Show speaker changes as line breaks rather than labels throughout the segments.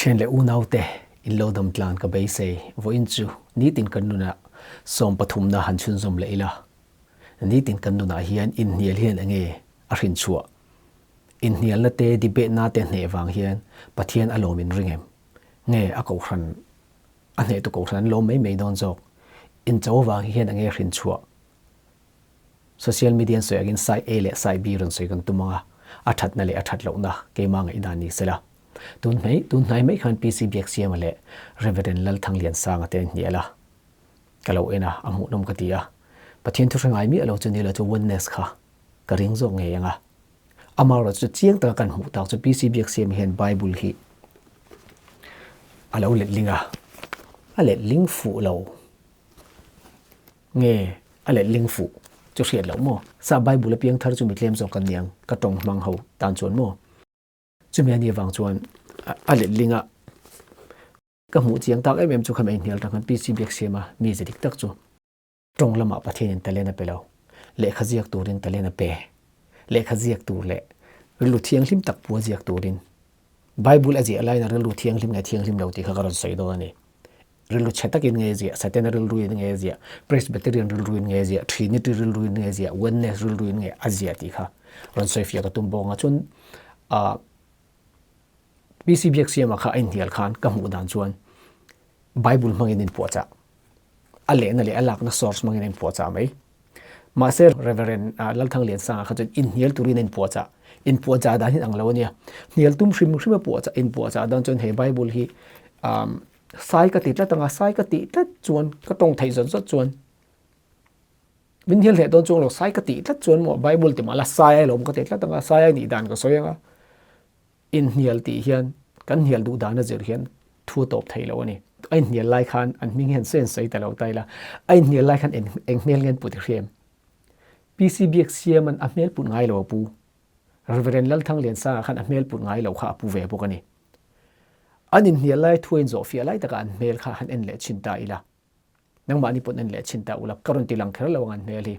Thian leh unaute in lo dam tlan ka beisei vawiin chu nitin kan nunah sawm pathumna han chhunzawm leh ila. Nitin kan nunah hian inhnial hian enge a hrin chhuah? Inhnialna te debate na te hneh vang hian Pathian a lawm in ring em? Nge a kohhran a hnehtu kohhran an lawm mai mai dawn zawk? Incho vang hian enge hrin chhuah? Social media an sawi angin side A leh side B rawn sawi kan tum ang a, a thatna leh a that lohna keimah ngaihdan ni sela. Tun hmei, tun hnai mai khan PC Biaksiama leh Reverend Lalthangliansanga te an hnial a, ka lo en a, a hmuhnawm ka ti a. Pathian thu hre ngai miah lo chu ni lo chu oneness kha ka ring zawk ngei ang a. Amaherawhchu chu chiang taka kan hmuh tak chu PC Biaksiama hian Bible hi a lo letling a, a letling fuh lo. Nge a letling fuh chu hriat loh maw? Sa Bible a piang thar chu mi tlem zawk kan ni ang, ka tawng hmang ho tan chuan maw? Chumi a nih avang chuan a letling a ka hmuh chiang tak em em chu kha mei hnial tang khan PC Biaksiama mi ze dik tak chu tawng lamah Pathianin talent a pe lo, lehkha ziak turin talent a pe, lehkha ziak tur leh rilru thianghlim tak pua ziak turin Bible a ziah laiin a rilru thianghlim nge thianghlim lo tih kha ka rawn sawi dawn a ni. Rilru chhe takin nge ziah, Satana rilruin nge ziah, Presbyterian rilruin nge ziah, Trinity rilruin nge ziah, Oneness rilruin nge a ziah tih kha rawn sawi fiah ka tum bawk ang a. Chuan ah PC Biaksiama kha a inhnial khan ka hmuh dan chuan Bible hmangin inpuahchah a lehna leh a lakna source hmangin a inpuahchah mai. Mahse Reverend Lalthangliansanga kha chuan inhnial turin a inpuahchah. Inpuahchah dan hi ang lo a nia. Hnial tum hrim hrim a puahchah inpuahchah dan chuan he Bible hi um sai ka ti tlat anga sai ka tih tlat chuan ka tawng theih zawt zawt chuan min hnial hleh dawn chuang lo sai ka tih tlat chuan maw Bible ti mahla sai ai lawm ka ti tlat anga sai ai nih dan ka sawi anga inhnial tih hian kan hnial duh dan a zir hian thu a tawp thei lo a ni. A inhnial lai khan an hming hian sawi an sawi ta lo ta ila, a inhnial lai khan eng eng hmel nge an put i hria em? PC Biaksiama'n a hmel put ngai lo a pu. Reverend Lalthangliansanga khan a hmel put ngai lo kha a pu ve bawk a ni. An inhnial lai thu a inzawhfiah lai takah an hmel kha han en leh chhin ta ila. Nangmahni pawn en leh chhin ta ula, ka rawn ti lang kher lo ang an hmel hi.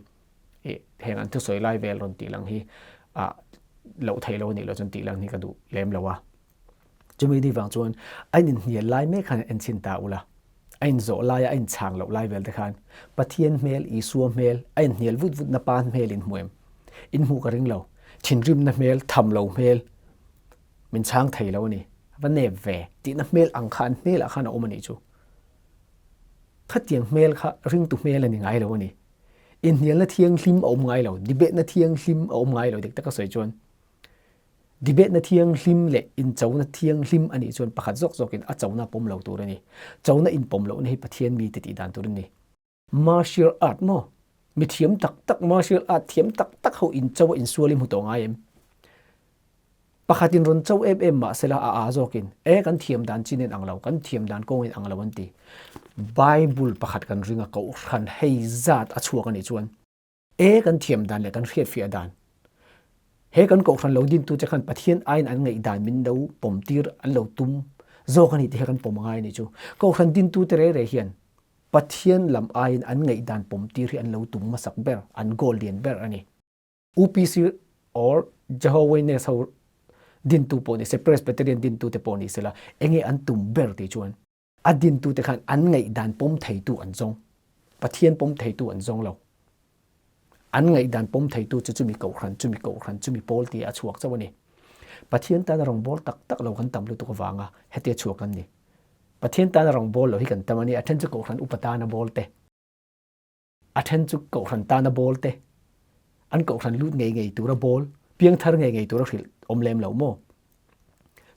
Ih, heng an thusawi lai vel rawn tih lang hi ah loh theih lo a nih loh chuan tih lang hi ka duh lem lo a. Chumi ni vang chuan a inhnial lai mek khan en chhin ta ula, a inzawh laia a inchhang loh lai vel te khan Pathian hmel, Isua hmel, a inhnial vut vut na pa hmel in hmu em? In hmuh ka ring lo. Thinrimna hmel, tham lo hmel min chhang thei lo a ni. Va nep ve tihna hmel ang kha an hmelah khan a awm a nih chu. Khatiang hmel kha ringtu hmel a ni ngai lo a ni. Inhnialna thianghlim a awm ngai lo, debate-na thianghlim a awm ngai lo dik taka sawi chuan. Debate-na thianghlim leh inchona thianghlim a nih chuan pakhat zawk zawkin a chona pawm lo tur a ni. Chona inpawm lohna hi Pathian mite tih dan tur a ni. Martial art maw? Mi thiam tak tak martial art thiam tak tak ho incho a insual i hmu tawh ngai em? Pakhatin rawn cho em em mah sela a aa zawkin, E kan thiam dan chin in ang lo, kan thiam dan kawng in ang lo an ti. Bible pakhat kan ring a kohhran hei zat a chhuak a nih chuan, E kan thiam dan leh kan hriatfiah dan, he kan kohhran lo dintu che khan Pathian aiin an ngaihdan min lo pawm tir an lo tum zawk a ni tih kha kan pawm angai a nih chu. Kohhran dintu te re re hian Pathian lam aiin an ngaihdan pawm tir hi an lo tum hmasak ber, an goal lian ber a ni. UPC or Jehovah Witness ho dintu pawh ni se, Presbyterian dintu te pawh ni sela, enge an tum ber tih chuan a dintu te khan an ngaihdan pawm theitu an zawng. Pathian pawm theitu an zawng lo. An ngaihdan pawm theitu chu chumi kohhran, chumi kohhran, chumi pawl tih a chhuak chauh a ni. Pathian tana rawngbâwl tak tak lo kan tam lutuk avanga hetia chhuak an ni. Pathian tana rawngbâwl lo hi kan tam a ni, a then chu kohhran upa tana bâwl te. A then chu kohhran tana bawl te, an kohhran lut ngei ngei tura bawl, piangthar ngei ngei tura hrilh awm lem lo maw?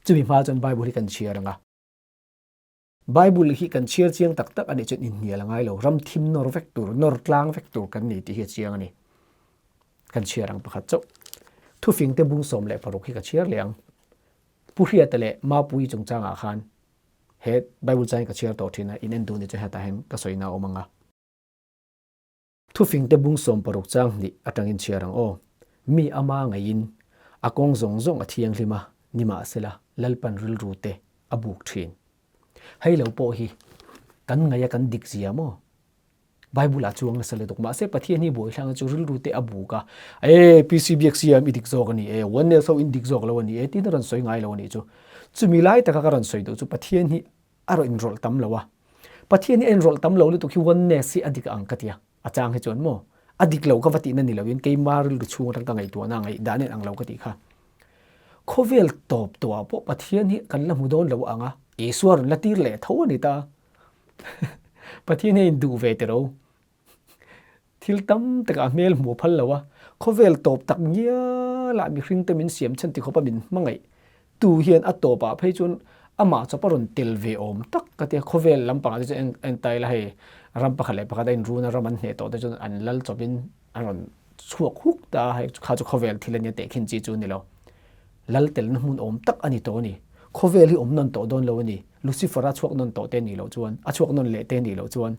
Chumi hma chuan Bible hi kan chhiar ang a. Bible hi kan chhiar chiang tak tak a nih chuan inhnial a ngai lo, ram thim nawr vek tur, nawr tlang vek tur kan ni tih hi a chiang a ni. Kan chhiar ang pakhat chauh. Thufing te bung 16 hi ka chhiar leh ang. Pu Hriata leh Mapuii chungchangah khan he Bible changin ka chhiar tawh thin a, in en duh ni chuan hetah hian ka sawina a awm ang a. Thufingte bung 60 chang hnih atangin chhiar ang aw. Mi ama ngeiin a kawng zawng zawng a thianghlim a, nimahsela Lalpan rilru te a buk thin. Hei lo pawh hi kan ngaih a kan dik zia maw? Bible ah chuang nasa lutuk mahse Pathian hi buaithlanga chu rilru te a buk a, e PC biak siam i dik zawk a ni e, Oneness ho in dik zawk lo a ni e tiin a rawn sawi ngai lo a nih chu. Chumi lai taka ka rawn sawi duh chu Pathian hi a rawn inrawlh tam lo a. Pathian hi a inrawlh tam lo lutuk hi oneness hi a dik ang ka ti a, a chang hi chuan maw a dik lo ka va tihna ni loin keima rilru chhung atang ka ngaihtuahna a ngaihdan en ang lo ka tih kha. Khawvel tawp tawhah pawh Pathian hi kan la hmu dawn lo ang a, Isua rawn la tir leh tho a ni ta. Pathian hi a induh ve tiro. Thil tam takah hmel hmuh phal lo a, khawvel tawp tak ngialah mihringte min siam chhan ti khawpa min hmangaih tu hian a tawpah phei chuan amah chawp a rawn tel ve awm tak ka tia. Khawvel lampangah te chuan en ta ila hei ram pakhat leh pakhat a inrun a, ram an hneh tawh te chuan an lal chawpin a rawn chhuak huk ta a, hei kha chu khawvel thil a nia tehkhin chi chu a ni lo. Lal telna hmun awm tak a ni tawh a ni. Khawvel hi awm nawn tawh dawn lo a ni. Lucifer a chhuak nawn tawh te nih loh chuan, a chhuak nawn leh te nih loh chuan.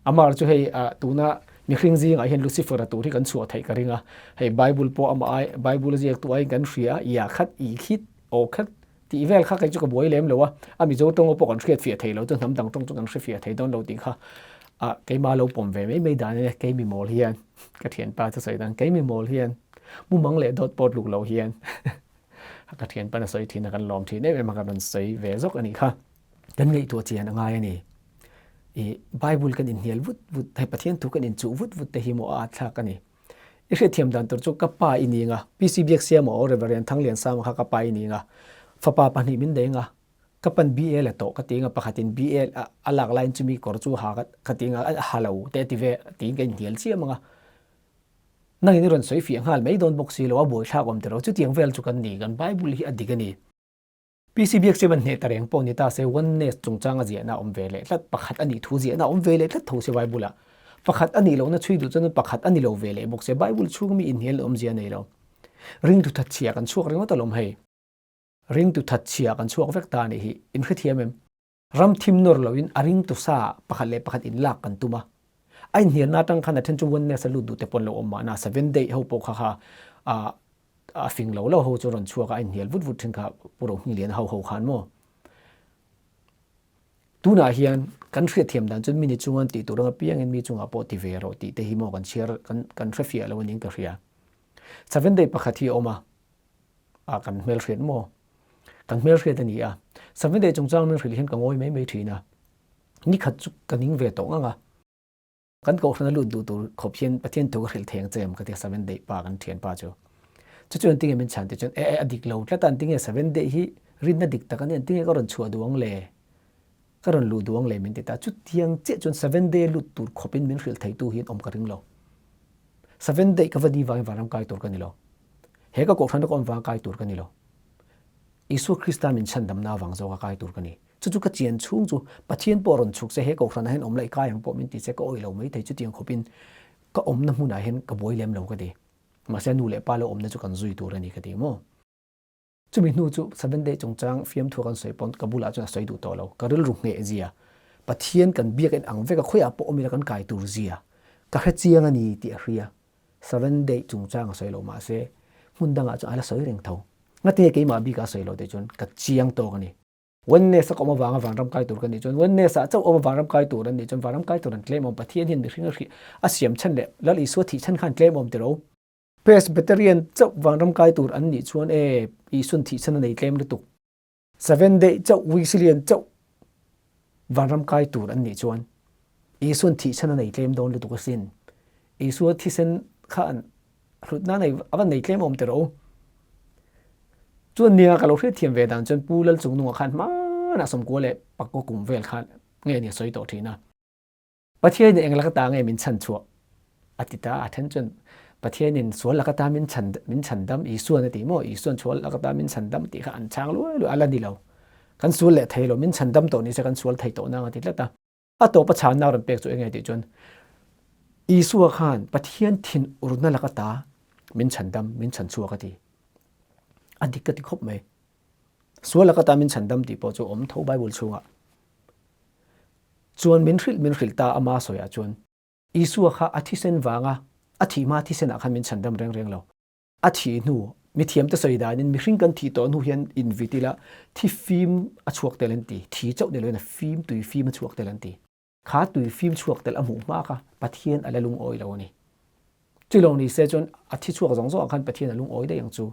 Amar chu hei tuna mihring zingah hian Lucifer-a tur hi kan chhuah theih ka ring a, hei Bible pawh amah ai Bible a ziaktu aiin kan hria a, ia khat, i khit, aw khat tih vel kha kei chu ka buai lem lo a, a Mizo tawng pawh kan hriat fiah thei lo chu hnam dang tawng chu kan hre fiah thei dawn lo tih kha ah keima lo pawm ve mai mai dan a nia, kei mi mawl hian ka thianpa chu sawi dan kei mi mawl hian mumang leh dawt pawt luk lo hian ka thianpa na sawi thin a kan lawm thin em em a ka rawn sawi ve zawk a nih kha. Kan ngaihtuah chian a ngai a ni. I Bible kan inhnial vut vut, hei Pathian thu kan inchuh vut vut te hi maw a atthlak a ni. I hriatthiam dan tur chu ka pa i ni nga, PC Biaksiama aw Reverend Thangliansama kha ka pa i ni nga, fapa pahnih min nei nga, ka pan BA la tawh ka ti nga, pakhatin BA a lak laiin chumi kawr chu ha ka ti nga, a ha lo te a ti ve tiin ka inhnial chiam ang a. Nangin i rawn sawi fiah nghal mai dawn bawk si lo, a buaithlak awm tiro, chutiang vel chu kan ni, kan Bible hi a dik a ni. PC Biak Siam an hneh ta reng pawh ni ta se oneness chungchanga ziahna a awm ve leh tlat, pakhat a nih thu ziahna a awm ve leh tlat tho se Bible-ah. Pakhat a nih lohna chhui duh chuan pakhat a ni lo ve leh bawk se Bible chhunga mi inhnial awmzia a nei lo. Ringtu thatchhia kan chhuak ringawt alawm hei. Ringtu thatchhia kan chhuak vek ta a nih hi. In hrethiam em? Ram thim nawr loin a ringtu sa pakhat leh pakhat inlak kan tum a. A inhnialna atang khan a then chu oneness a lut duh te pawn lo awm mahna seven day ho pawh kha kha a fing lo lo ho chu rawn chhuak a, a inhnial vut vut thin kha Pu Rohmingliana ho ho khan maw. Tunah hian kan hriatthiam dan chuan mini chunga an tih tur anga piangin mi chungah pawh ti ve rawh tih te hi maw kan chhiar kan kan hrefiah lo aniang ka hria. Seven day pakhat hi a awm a, a kan hmelhriat maw? Kan hmelhriat a ni a, Seven day chungchang min hrilh hian ka ngawi mai mai thin a, nikhat chu ka ning ve tawh ngang a. Kan kohhran a lut duh tur khawp hian Pathian thu ka hrilh thei ang che em ka ti a Seven day pa kan thian pa chu. Chu chuan tinge min chhan tih chuan e e a dik lo tlat a an tinge Seven day hi rinna dik tak a nia an tinge ka rawn chhuah duh ang le ka rawn luh duh ang le min ti ta. Chutiang chiah chuan Seven day a lut tur khawpin min hrilh thei tu hi an awm ka ring lo. Seven day ka va ni vangin vanram kai tur ka ni lo. He ka kohhran a ka awm vanga kai tur ka ni lo. Isua Krista min chhandamna avang zawka kai tur ka ni. Chu chu ka chian chhung chu Pathian pawh rawn chhuk se he kohhranah hian awm la i kai ang pawh min ti se ka awih lo mai thei chutiang khawpin ka awmna hmunah hian ka buai lem lo ka ti. Mahse nu leh pa lo awmna chu kan zui tur a ni ka ti maw. Chumi hnu chu Seventh Day chungchang fiamthu kan sawi pawn ka bulah chuan a sawi duh tawh lo. Ka rilru ngheh zia, Pathian kan biak en ang vek a khawiah pawh awm ila kan kai tur zia ka hre chiang a ni tih a hria. Seventh Day chungchang a sawi lo mahse hmun dangah chuan a la sawi reng tho. Ngatinge keimah bikah a sawi lo tih chuan ka chiang tawk a ni. Oneness a ka awm avanga vanram kai tur ka nih chuan oneness ah chauh awm a vanram kai tur an nih chuan vanram kai tur an tlem awm Pathian hian mihring a hrih a siam chhan leh Lal Isua thih chhan khan tlem awm tiro. Presbyterian chauh vanram kai tur an nih chuan e Isuan thih chhan a nei tlem lutuk. Seven day chauh Wesleyan chauh vanram kai tur an nih chuan Isuan thih chhan a nei tlem dawn lutuk asin. Isua thisen kha an hlutna nei a va nei tlem awm tiro. Chuan nia ka lo hriatthiam ve dan chuan Pu Lalchungnunga khan hmanah sawmkua leh pakua kum vel khan nge ni a sawi tawh thin a. Pathianin eng laka ta nge min chhan chhuah? A ti ta a, then chuan Pathianin sual laka ta min chhan min chhan dam Isuan a ti maw? Isuan sual laka ta min chhan dam tih kha an chhang luai luai a la ni lo. Kan sual leh thei lo, min chhan dam tawh ni se kan sual thei tawh nang a ti tlat a. A tawpa chhanna rawn pek chu enge tih chuan Isua khan Pathian thin urna laka ta min chhan dam, min chhan chhuak a ti. A dik ka ti khawp mai. Sual laka ta min chhan dam tih pawh chu awm tho Bible chhungah. Chuan min hrilh min hrilh ta ama sawiah chuan Isua kha a thisen vanga a thih hma thisenah khan min chhandam reng reng lo. A thih hnu mithiamte sawi danin mihring kan thih tawh hnu hian invit ila thi fim a chhuak tel an ti. Thi chauh ni loin a fim tui fim a chhuak tel an ti. Kha tui fim chhuak tel a hmuh hma kha Pathian a la lungawi lo a ni. Chulawng ni se chuan a thi chhuak zawng zawngah khan Pathian a lungawi daih ang chu.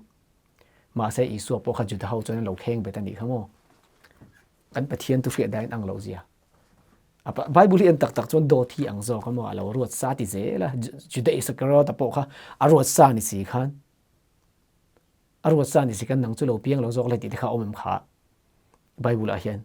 Mahse Isua pawh kha Juda ho chuan an lo kheng bet a nih kha maw? Kan Pathian tu hriat dahin ang lo zia. Bible hi en tak tak chuan dawt hi ang zawk a maw? A lo ruat sa ti zel a. Juda Isakariota pawh kha a ruat sa ni si khan a ruat sa ni si khan nang chu lo piang lo zawk le tih te kha a awm em kha Bible ah hian.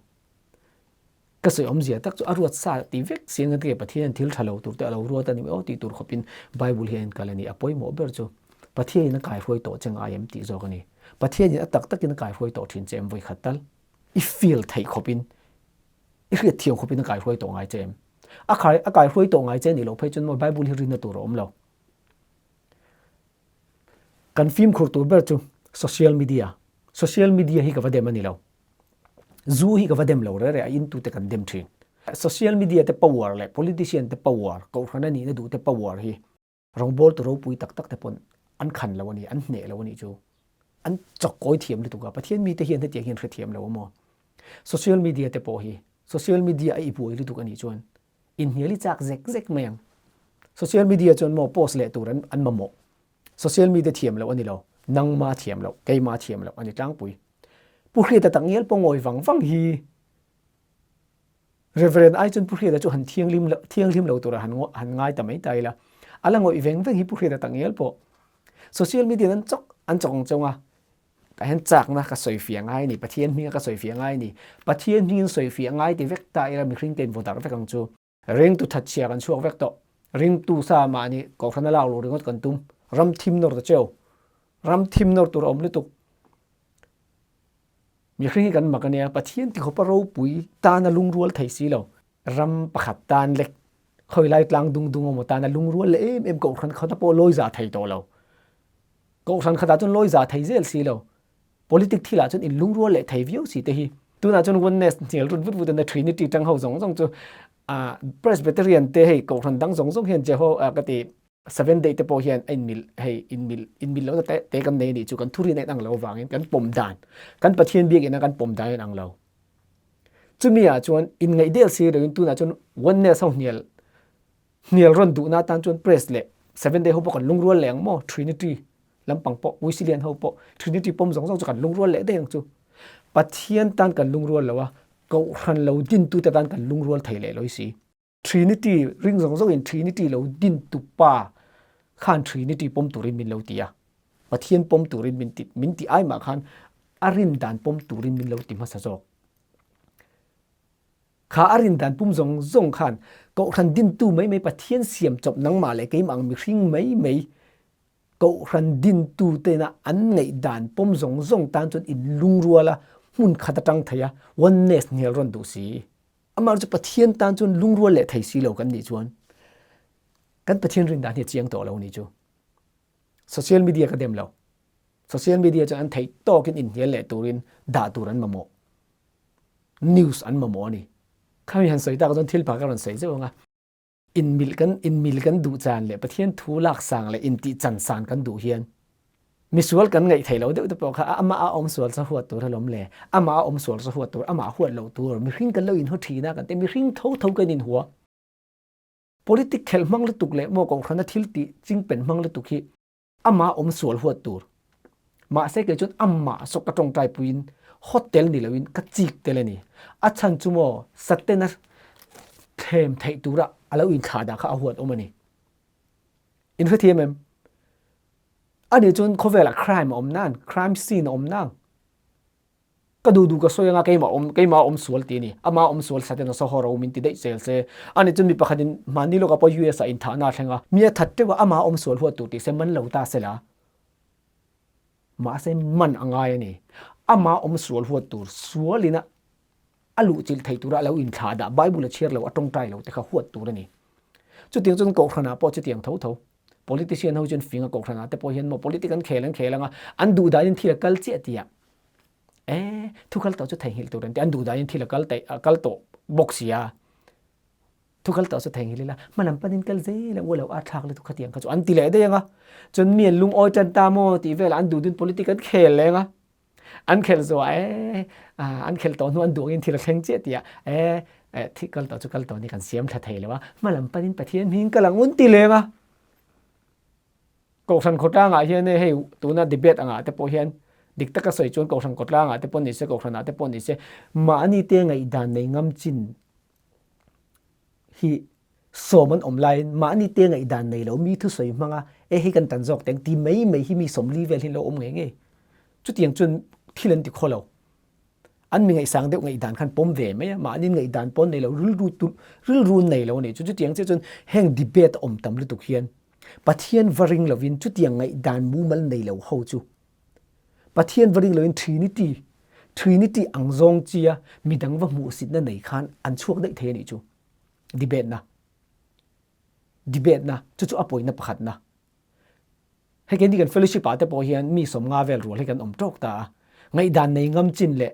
Ka sawi awmzia tak chu a ruat sa ti vek si ang enge Pathian thil tha lo tur te a lo ruat a ni aw tih tur khawpin Bible hi a enkal a ni. A pawimawh ber chu Pathianin a kaihruai tawh che ngai em tih zawk a ni. Pathianin a tak takin a kaihruai tawh thin che em vawi khat tal i feel theih khawpin i hriat thiam khawpin a kaihruai tawh ngai che em? A khai a kaihruai tawh ngai che nih loh phei chuan maw Bible hi rinna tur a awm lo. Kan fimkhur tur ber chu social media. Social media hi ka va dem a ni lo. Zu hi ka va dem lo re re a in tute kan dem thin. Social media te power leh politician te power, kohhran a nihna duh te power hi rawngbawl tu ropui tak tak te pawn an khan lo a ni, an hneh lo a nih chu. An chawkkawi thiam lutuk a, Pathian mite hian hetiang hian hrethiam lo a maw? Social media te pawh hi social media a i buai lutuk a nih chuan inhnial i chak zek zek mai ang. Social media chuan maw post leh tur an an mamawh. Social media thiam loh a ni lo, nangma thiam loh, keima thiam loh a ni tlangpui. Pu Hriata tak ngial pawh ngawi vang vang hi Reverend ai chuan Pu Hriata chu han thianghlim lo thianghlim lo tura han han ngai ta mai ta ila. A la ngawih veng veng hi Pu Hriata tak ngial pawh. Social media an chawk an chawk ang chawng a, tah hian chakna ka sawi fiah ngai a ni, Pathian hminga ka sawi fiah ngai a ni, Pathian hmingin sawi fiah ngai ti vek ta ila mihring te in vaw darh vek ang chu. Ringtu thatchhia kan chhuak vek tawh. Ringtu sa mahni kohhran a lak luh ringawt kan tum. Ram thim nawr ta cheu. Ram thim nawr tur a awm lutuk. Mihring hi kan mak a nia, Pathian tikhawpa ropui tana lungrual thei si lo. Ram pakhat tan lek khawilai tlang dung dung emaw tana lungrual leh em em kohhran khata pawh lawi za thei tawh lo. Kohhran khatah chuan lawi za thei zel si lo. Politic thilah chuan in lungrual leh thei viau si te hi. Tunah chuan oneness hnial rut vut vut a na Trinity tang ho zawng zawng chu Presbyterian te hei kohhran dang zawng zawng hian Jeho ka ti Seventh Day te pawh hian a inmil hei inmil inmil lohna te te kan nei a nih chu kan thurin a inang lo avangin kan pawm dan kan Pathian biakina kan pawm dan a inang lo. Chumi ah chuan inngaih del si loin tunah chuan oneness ho hnial hnial rawn duhna atan chuan Pres leh Seventh Day ho pawh kan lungrual leh ang maw Trinity lampang pawh Wesleyan ho pawh Trinity pawm zawng zawng chu kan lungrual leh daih ang chu. Pathian tan kan lungrual lo a, Kohhran lo dintute tan kan lungrual thei leh loi si. Trinity ring zawng zawng in Trinity lo dintu pa khan Trinity pawm turin min lo ti a, Pathian pawm turin min ti min ti ai mah khan a rin dan pawm turin min lo ti hmasa zawk. Kha a rin dan pum zawng zawng khan Kohhran dintu mai mai Pathian siam chawp nangmah leh keimah ang mihring mai mai Kohhran dintutena an ngaihdan pawm zawng zawng tan chuan inlungrual a, hmun khat atang thei a, oneness hnial rawn duh si. Amah chu Pathian tan chuan lungrual leh thei si lo kan nih chuan kan Pathian rin dan hi a chiang tawh lo nih chu. Social media ka dem lo. Social media chuan an theih tawkin inhnial leh turin dah tur an mamawh. News an mamawh a ni. Khami han sawi tak chuan thil pakhat ka rawn sawi zeuh ang a. Inmil kan inmil kan duh chan leh Pathian thu lak sang leh intih chan san kan duh hian misual kan ngaih theih lo deuh te pawh kha amah a awm sual sa huat tur alawm le, amah a awm sual sa huat tur, amah huat loh tur, mihring kan lo inhaw thin a kan ti, mihring tho tho kan inhua. Politic khelh hmang lutuk leh maw kohhrana thil tih chingpen hmang lutuk hi Amah awm sual huat tur. Mahse kei chuan amah saw ka tawngtai puiin hotel ni loin ka chik tel a ni. A chhan chu maw Satena thlem theih tura a lo inthlah dah kha a huat awm a ni. In hrethiam em? Ani chuan khawvelah crime a awm nan, crime scene a awm nang. Ka duh duh ka sawi anga keimah awm keimah awm sual ti a ni. Amah awm sual saten a saw ro min ti daih zel se. Ani chuan mi pakhatin mahni lawkah pawh US ah inthahna a thleng a, mi a that teuh a, amah awm sual huat tur tih se man lo ta se la. Mahse man a ngai a ni. Amah awm sual huat tur sualin a a luhchilh thei tura a lo inthlah dah Bible a chhiar lo a tawngtai lo te kha huat tur a ni. Chutiang chuan Kohhranah pawh chutiang tho tho. Politician ho chuan fing a Kohhranah te pawh hian maw politic an khel an khel anga an duh danin thil a kal chiah tih ah e thu kal tawh chu theihnghilh tur an ti an duh danin thil a kal taih a kal tawh bawk si a thu kal tawh chu theihnghilh ila hmalam panin kal zel ang ualo a thlak lutuk khatiang kha chu an ti leh daih anga chuan mi an lungawi tan ta maw tih velah an duh dun politic an khel leng a an khelh zawh ah e an khelh tawh hnu an duh angin thil a thleng chiah tih ah e thil kal tawh chu kal tawh ni kan siam tha thei lo a hmalam panin Pathian hming kal ang un ti leng a Kohhran khawtlangah hian hei tuna debate angah te pawh hian Dik taka sawi chuan Kohhran kawtlangah te pawh ni se, Kohhranah te pawh ni se, mahni te ngaihdan nei ngam chin hi sawm an awm laiin mahni te ngaihdan nei lo mi thusawi hmanga e hei kan tan zawk teng ti mai mai hi mi 40 vel hi an lo awm ngei ngei. Chutiang chuan thil an ti khaw lo. An mi ngaihsang deuh ngaihdan khan pawm ve mai a, mahni ngaihdan pawh an nei lo, rilru tu rilru an nei lo a ni. Chu chutiang chiah chuan heng debate a awm tam lutuk hian Pathian va ring lovin chutiang ngaihdan mumal nei lo ho chu Pathian va ring lovin Trinity, Trinity ang zawng chia midang va hmuhsitna nei khan an chhuak daih thei a nih chu. Debate na. Debate na chu chu a pawina pakhatna. Hei keini kan fellowship ah te pawh hian mi 50 vel rual hi kan awm tawk ta a. Ngaihdan nei ngam chin leh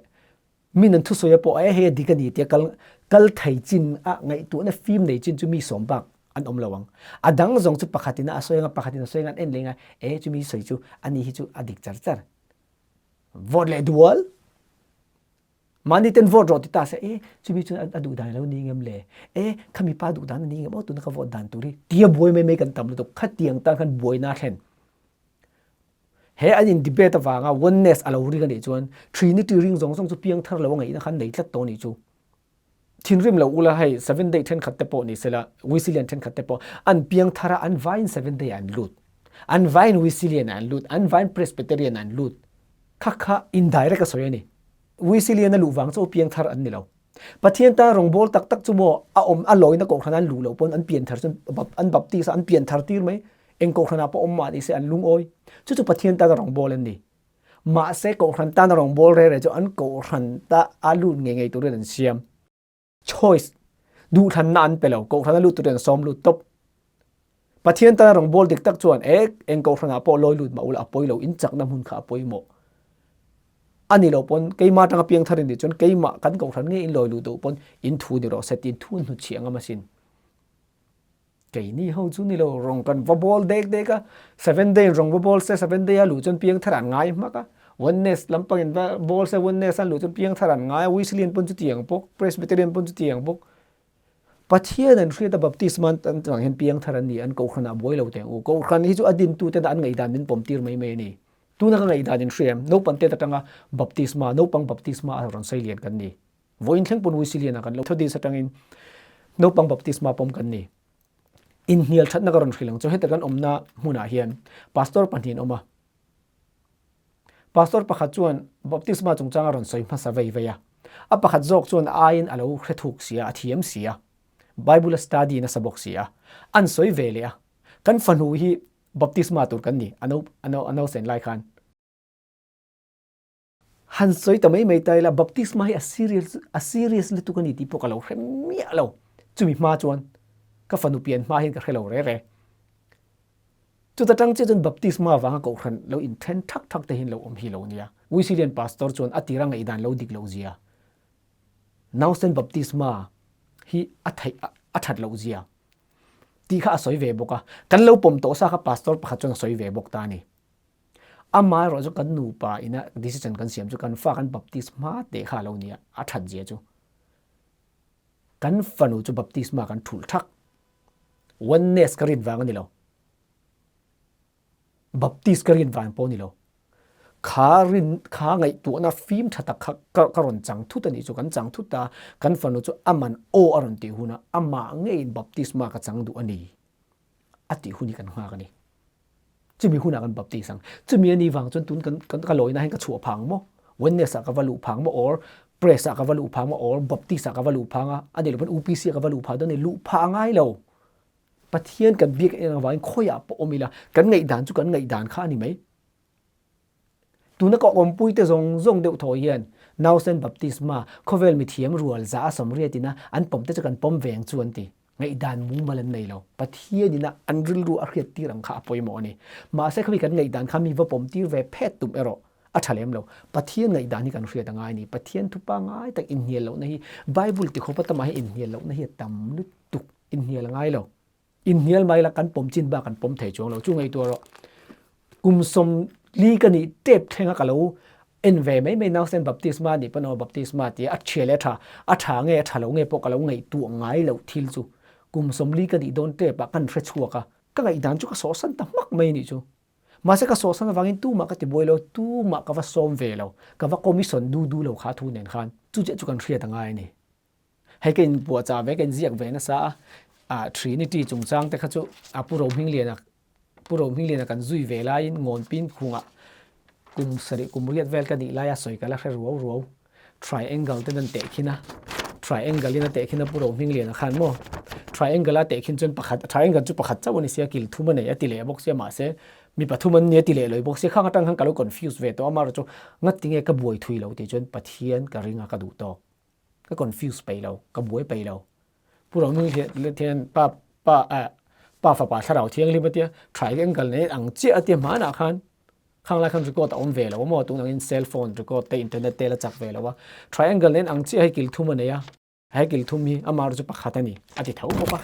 min an thusawi a pawh e hei a dik a ni tia kal kal thei chin a ngaihtuahna fim nei chin chu mi 10 bak an awm lo ang. A dang zawng chu pakhat in a sawi anga pakhat in a sawi anga an en leh anga e chumi sawi chu ani hi chu a dik char char. Vote leh dual. Mahni ten vote rawh ti ta se, e chumi chuan a duh dan a lo ni ngem le, e khami pa duh dan a ni ngem aw tuna ka vote dan tur hi tia buai mai mai kan tam lutuk. Khatiang tan khan buaina a thlen. He an in debate avanga oneness a lo ring a nih chuan Trinity ring zawng zawng chu piangthar lo a ngaihna khan nei tlat tawh a nih chu. Thinrim lo ula hei Seventh Day thenkhat te pawh ni sela, Wesleyan thenkhat te pawh an piangthar a an vaiin Seventh Day ah an lut. An vaiin Wesleyan ah an lut, an vaiin Presbyterian ah an lut. Kha kha indirect a sawi a ni. Wesleyan a luh vang chu piangthar an ni lo. Pathian tan rawngbawl tak tak chu maw a awm a lawina kohhran an luh loh pawn an pianthar chuan an baptist a an pianthar tir mai. Eng kohhran ah pawh awm mah ni se an lungawi. Chu chu Pathian tana rawngbawl an ni. Mahse kohhran tana rawngbawl reh reh chu an kohhran ta a lut ngei ngei turin an siam. Choice, duhthlanna an pe lo, kohhran a lut turin an sawm lut tawp. Pathian tana rawngbawl dik tak chuan e eng kohhran ah pawh lawi lut mah ula a pawi lo, in chakna hmun kha a pawimawh. A ni lo pawn keimah atanga piangthar in nih chuan keimah kan kohhran ngei in lawi luh duh pawn in thu ni rawh se tiin thu an hnutchhiah ngam asin. Keini ho chu ni lo, rawng kan va bawl dek dek a, seven day in rawng va bawl se seven day a luh chuan piangthar an ngai hmak a, oneness lampang in va bawl se oneness an luh chuan piangthar an ngai a, Wesleyan pawn chutiang bawk, Presbyterian pawn chutiang bawk. Pathian an hriat a baptisma an tang hian piangthar an ni, an kohhran ah buai lo teh ang u. Kohhran hi chu a dintu ten an ngaihdan min pawm tir mai mai a ni. Tuna ka ngaihdan in hria em? Naupang tet atanga baptisma, naupang baptisma a rawn sawi lian kan ni. Vawiin thleng pawn Wesleyan ah kan lo Methodist atangin naupang baptisma pawm kan ni. Inhnial thatna ka rawn hrilh ang chu heta kan awmna hmunah hian pastor pahnih an awm a. Pastor pakhat chuan baptisma chungchang a rawn sawi hmasa vei vei a. A pakhat zawk chuan a aiin a lo hre thuk si a, a thiam si a. Bible a study nasa bawk si a. An sawi ve leh a. Kan fanu hi baptisma tur kan ni a nausen lai khan. Han sawi ta mai mai ta ila baptisma hi a serious a serious lutuk a ni tih pawh ka lo hre miah lo. Chumi hma chuan ka fanu pian hma hian ka hre lo re re. Chuta tang chiah chuan baptisma avanga kohhran lo inthen thak thak te hian lo awm hi lo nia. Wesleyan pastor chuan a tira ngaihdan lo dik loh zia, nausen baptisma hi a theih a that loh zia tih kha a sawi ve bawk a. Kan lo pawm tawh sa kha pastor pakhat chuan a sawi ve bawk ta a ni. Amaherawh chu kan nupa ina decision kan siam chu kan fa kan baptist hma teh kha a lo nia, a that zia chu. Kan fanu chu baptisma kan thulh thak. Oneness ka rin vang a ni lo. Baptist ka rin vang pawh a ni lo. Kha rin kha ngaihtuahna fim tha tak kha ka rawn chang thut a nih chu, kan chang thut ta, kan fanu chu aman aw a rawn tih hunah amah ngeiin baptisma ka chang duh a ni a tih hun hi kan nghak a ni. Chumi hunah kan baptist ang. Chumi a nih vang chuan tun kan kan ka lawina hian ka chhuah phang maw? Oneness ah ka va luh phang maw or Press ah ka va luh phang maw or Baptist ah ka va luh phang a, a nih loh pawn UPC ah ka va luh phah dawn a ni. Luh phah a ngai lo. Pathian kan biak en avangin khawiah pawh awm ila kan ngaihdan chu kan ngaihdan kha a ni mai. Tuna ka awmpuite zawng zawng deuh thaw hian nausen baptisma khawvel mithiam rual za a 80 ina an pawmte chu kan pawm veng chu an ti. Ngaihdan mumal an nei lo. Pathian ina an rilru a hriat tir ang kha a pawimawh a ni. Mahse khami kan ngaihdan kha mi va pawm tir ve phet tum erawh a tha lem lo. Pathian ngaihdan hi kan hriat a ngai a ni. Pathian thu pangai tak inhnial lohna hi Bible tikhawpa tamah hian inhnial lohna hi a tam lutuk. Inhnial a ngai lo. Inhnial mai la kan pawm chin bak kan pawm thei chuang lo. Chu ngaihtuah rawh. Kum 40 ka nih tep thlenga ka lo en ve mai mai nausen baptisma nih pawn aw baptisma tia a chhia leh a tha, a tha nge a tha lo nge pawh ka lo ngaihtuah ngai loh thil chu kum 40 ka nih dawn tep ah kan hre chhuak a, ka ngaihdan chu ka sawhsan ta hmak mai nih chu. Mahse ka sawhsan avangin tumah ka ti buai lo, tumah ka va sawm ve lo, ka va commission du du lo kha thu nen khan. Chu chiah chu kan hriat a ngai a ni. Hei ka inpuahchah ve, ka inziak ve nasa a, ah Trinity chungchang te kha chu a Pu Rohmingliana Pu Rohmingliana kan zui ve laiin Ngawnpin khungah kum sarih kum riat vel ka nih laia sawi ka la hre ruau ruau. Triangle ten an tehkhin a, triangle in a tehkhin a Pu Rohmingliana khan maw? Triangle a tehkhin chuan pakhat, triangle chu pakhat chauh a ni sia, kil thum a nei a ti leh bawk sia mahse mi pathum an ni a ti leh lawih bawk sia, khang atang khan ka lo confuse ve tawh a, amaherawhchu ngatinge ka buai thui lo tih chuan Pathian ka ring a ka duh tawk. Ka confuse peih lo, ka buai peih lo. Pu Rohmingliana hian pa pa pa fapa thlarau thianghlim a tia, triangle nei ang chiah a tia hmanah khan Khang lai khan record a awm ve lo a maw? Tun angin cell phone record te internet te la chak ve lo a. Triangle nen ang chiah hi kil thum a nei a. He kil thum hi amah erawh chu pakhat a ni a ti tho bawk a.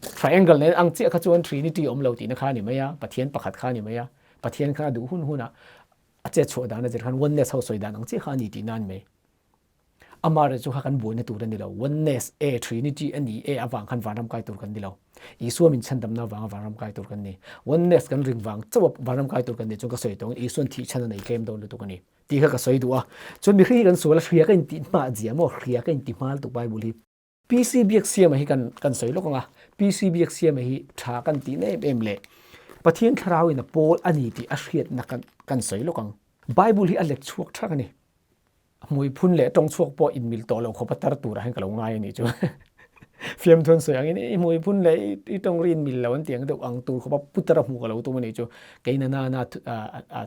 Triangle nen ang chiah kha chuan Trinity awm lo tihna kha a ni mai a, Pathian pakhat kha a ni mai a. Pathian khan a duh hun hunah a chet chhuah dan a zir khan oneness ho sawi dan ang chiah kha a ni tihna a ni mai. Amaherawh chu kha kan buaina tur a ni lo. Oneness e, Trinity a ni e avang khan vanram kai tur kan ni lo. Isua min chhandamna avanga vanram kai tur kan ni. Oneness kan ring vang chauh a vanram kai tur kan ni chuan ka sawi tawngin Isua'n thih chhan a nei tlem dawn lutuk a ni tih kha ka sawi duh a. Chuan mihring hi kan sual a, hria ka intih hma zia maw, hria ka inti hma lutuk Bible hi. PC Biaksiama hi kan kan sawi lawk ang a, PC Biaksiama hi tha kan tih na em em leh Pathian thlarauin a pawl a ni tih a hriatna kan kan sawi lawk ang. Bible hi a let chhuak thak a ni. Hmui phun leh tawng chhuak pawh inmil tawh lo khawp a tar turah hian ka lo ngai a nih chu. Fiamthu an sawi angin i hmui phun leh i tawng ri inmil lo an ti ang deuh ang tur khawp a putar a hmuh ka lo tum a nih chu. Keina nana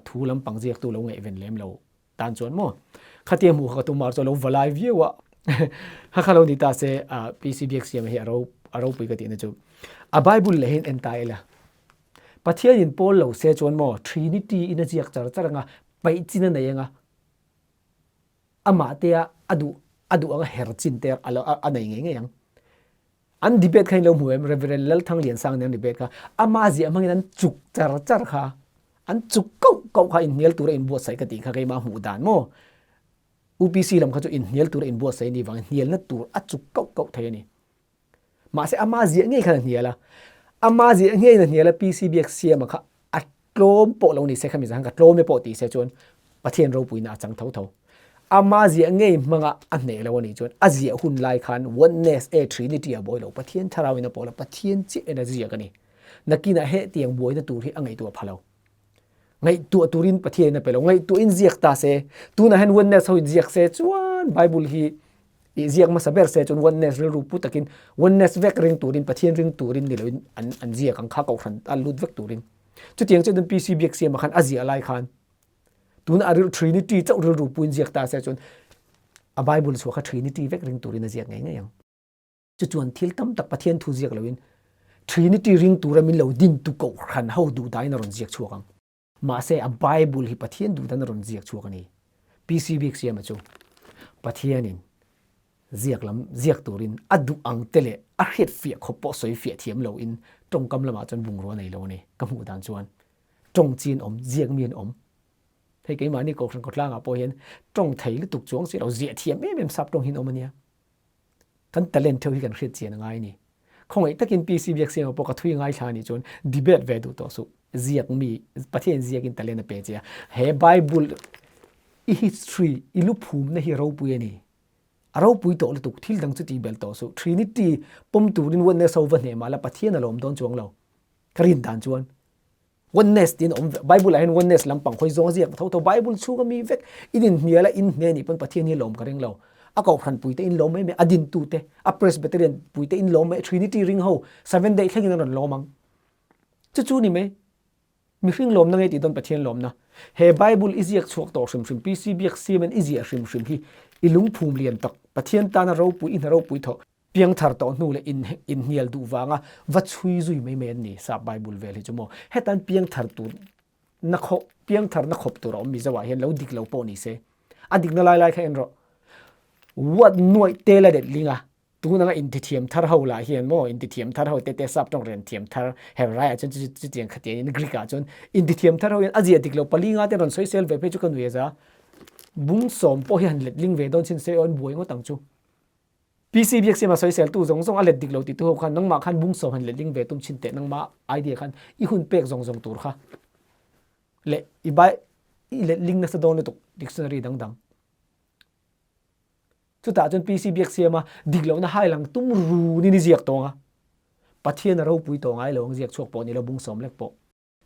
thu lampang ziaktu lo ngaihven lem lo tan chuan maw khatia hmuh kha ka tum a chuan lo va lai viau a kha kha lo ni ta se PC Biaksiam hi a ro a ropui ka tihna chu a Bible leh hian en ta ila Pathian in pawl lo se chuan maw Trinity in a ziak char char anga paih chin a nei anga amah te a a duh a duh anga her chin te a lo a nei ngei ngei ang. An debate kha in lo hmu em? Rev. Lalthangliansang nen an debate kha. Ama ziah hmangin an chuk char char kha. An chuk kauh kauh kha inhnial tura inbuatsaih ka tih kha keimah hmuh dan maw? UPC lam kha chu inhnial tura inbuatsaih a nih vangin hnialna tur a chuk kauh kauh thei a ni. Mahse ama ziah ngei khan a hnial a. Ama ziah ngeiin a hnial a PC Biaksiama kha a Tlawm pawh lo ni se khami zan ka tlawm e pawh ti se chuan Pathian ropuina a chang tho tho. Ama ziah ngei hmanga a hneh lo a nih chuan a ziah hun lai khan oneness e trinity a buai lo Pathian thlarau in a pawl a Pathian chiah en a ziak a ni. Nakinah hetiang buaina tur hi a ngaihtuah pha lo. Ngaihtuah turin Pathian in a pe lo. Ngaihtuah in ziak ta se tunah hian oneness ho in ziak se chuan Bible hi i ziak hmasa ber se chuan oneness rilru pu takin oneness vek ring turin Pathian ring turin ni loin an an ziak ang kha kohhran a lut vek turin. Chutiang chuan PC Biaksiama khan a ziah lai khan tuna a ril Trinity chauh rilru puin ziak ta se chuan a Bible chhuah kha Trinity vek ring turin a ziak ngei ngei ang. Chu chuan thil tam tak Pathian thu ziak loin Trinity ring tura min lo din tu kohhran ho duh dahin a rawn ziak chhuak ang. Mahse a Bible hi Pathian duh dan a rawn ziak chhuak a ni. PC Biaksiama chu Pathianin Ziak lam ziak turin a duh ang te leh a hriat fiah khawp pawh sawi fiah thiam loin tawngkam lamah chuan bungrua nei lo a ni. Ka hmuh dan chuan tawng chi an awm, ziak mi an awm. Hei keimahni Kohhran khawtlangah pawh hian tawng thei lutuk chuang si lo ziah thiam em em sap tawng hi an awm a nia. Kan talent theuh hi kan hriat chian a ngai a ni. Khawngaih takin PC Biaksiama pawh ka thui ngaithla a nih chuan debate ve duh tawh suh. Ziak mi, Pathian ziakin talent a pe che a. He Bible i history, i luphumna hi ropui a ni. A ropui tawh lutuk, thil dang chu tih belh tawh suh. Trinity pawm turin oneness ho va hneh mah la Pathian a lawm dawn chuang lo. Ka rin dan chuan oneness tiin a awm ve. Bible ah hian oneness lampang hawi zawng a ziak tho tho. Bible chhunga mi vek in inhnial a, in hneh nih pawn Pathian hi lawm ka ring lo. A kohhran puite in lawm mai mai, a dintute, a Presbyterian puite in lawm mai, Trinity ring ho Seventh Day thlengin an rawn lawm ang. Chu chu ni mai. Mihring lawmna nge tih dawn Pathian lawmna? He Bible i ziak chhuak tawh hrim hrim, PC Biak Siamen i ziah hrim hrim hi i lungphum lian tak, Pathian tana ropui i hna ropui thawh, piangthar tawh hnu leh in inhnial duh vanga va chhui zui mai mai an ni, sap Bible vel hi chu maw. Hetan piangthar tur na khawp, piangthar na khawp tur a awm Mizo ah hian lo dik lo pawh ni se. A dikna lai lai kha en rawh. What nuaih tel a det ling a, Tun anga intithiam thar ho lah hian maw, intithiam thar ho tete sap tawng rian thiam thar Hebraiah chuan chu chutiang khatiang in Greek ah chuan intithiam thar ho hian a zia dik lo pali nga te rawn sawi sel ve phei chu ka nui a za. Bung sawm pawh hi han let ling ve dawn chin se aw an buai ngawt ang chu. PC Biaksiama sawi sel tu zawng zawng a let dik lo ti tu ho khan nangmah khan bung sawm han let ling ve tum chin teh nangmah idea khan i hun pek zawng zawng tur kha. Leh i bai i letling nasa dawn lutuk dictionary dang dang. Chutah chuan PC Biaksiama dik lohna hai lang tum runin i ziak tawng a. Pathian a ropui tawh ngai lo ang ziak chhuak pawh ni lo bung sawm lek pawh.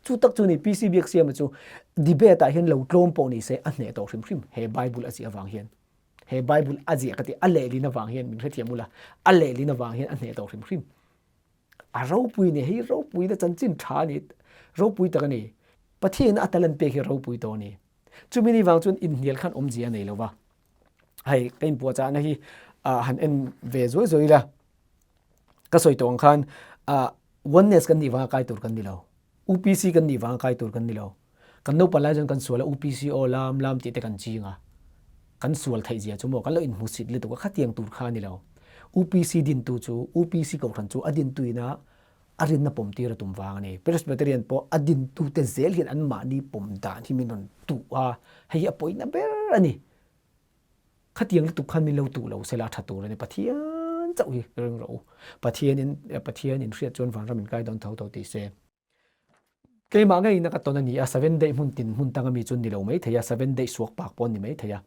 Chu tak chu ni PC Biaksiama chu debate ah hian lo tlawm pawh ni se a hneh tawh hrim hrim he Bible a ziah avang hian. He Bible a ziah ka ti a lehlin avang hian min hrethiam ula a lehlin avang hian a hneh tawh hrim hrim. A ropui ni hei ropui na chanchin tha a ni ropui tak a ni. Pathian a talent pek hi ropui tawh a ni. Chumi ni vang chuan inhnial khan awmzia a nei lo va. Hei ka inpuahchahna hi han en ve zuai zuai ila ka sawi tawh ang khan oneness kan nih vanga kai tur kan ni lo. UPC kan nih vanga kai tur kan ni lo. Kan naupan lai chuan kan sual a UPC aw lam lam tih te kan ching a. Kan sual theih zia chu maw kan lo inhmusit lutuk a khatiang tur kha a ni lo. UPC dintu chu UPC kohhran chu a dintu ina a rinna pawm tir a tum vang a ni. Presbyterian pawh a dintute zel hian anmahni pawm dan hi min rawn tuh a, hei hi a pawina ber a ni. Khatiang lutuk khan min lo tuh lo sela a tha tur a ni. Pathian chauh hi ring rawh u. Pathianin Pathian in hriat chuan vanram in kai dawn tho tho ti se. Keimah ngeiin a ka tawn a ni a, seven day hmun tin hmun tanga mi chu ni lo mai thei a, seven day suak pak pawh a ni mai thei a.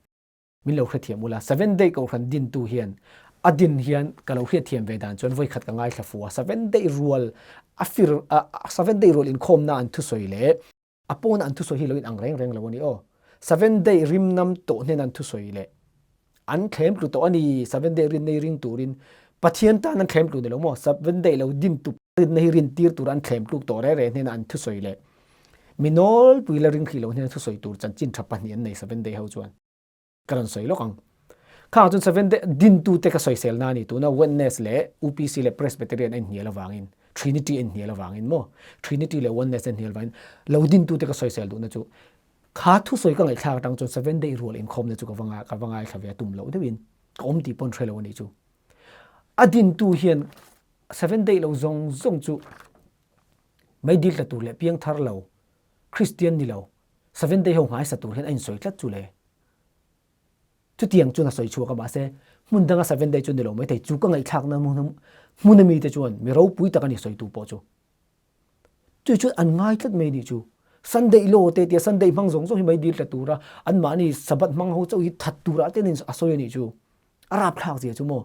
Min lo hrethiam ula, seven day kohhran dintu hian a din hian ka lo hriatthiam ve dan chuan vawikhat ka ngaithla fu a, seven day rual a fir a seven day rual inkhawmna an thusawi leh a pawna an thusawi hi lo in ang reng reng lo a ni aw. Seven day rimnam tawh hnena an thusawi leh an thlem tlu tawh a ni, seven day rinna hi ring turin Pathian tan an thlem tlu ni lo maw, seven day lo din tu rinna hi rin tir tura an thlem tluk tawh reng reng hnena an thusawi leh mi nawlpui la ring hrih lo hnena thusawi tur chanchin tha pahnih an nei seven day ho chuan. Ka rawn sawi lawk ang. Khangah chuan seven day dintute ka sawisel na a ni. Tuna Oneness leh UPC leh Presbyterian a inhnial avangin, Trinity a inhnial avangin maw? Trinity leh Oneness a inhnial avangin lo dintute ka sawisel duhna chu kha thusawi ka ngaihthlak atang chuan seven day rual inkhawmna chu ka va ka va ngaithla ve a tum loh deuhin ka awm tih pawn hre lo a nih chu. A dintu hian seven day lo zawng zawng chu meidil tla tur leh piangthar lo, Kristian ni lo, Seven day ho nghaisa tur hian a insawi tlat chu le. Chutiang chuan a sawi chhuak a mahse hmun danga seven day chu ni lo maithei chu ka ngaihthlakna hmun a mite chuan mi ropui tak a ni sawitu pawh chu. Chui chuan an ngai tlat mai nih chu. Sunday law te tia Sunday hmang zawng zawng hi mai dil tla tura anmahni Sabbath hmang ho chauh hi that turah te a sawi a nih chu. A rapthlak zia chu maw.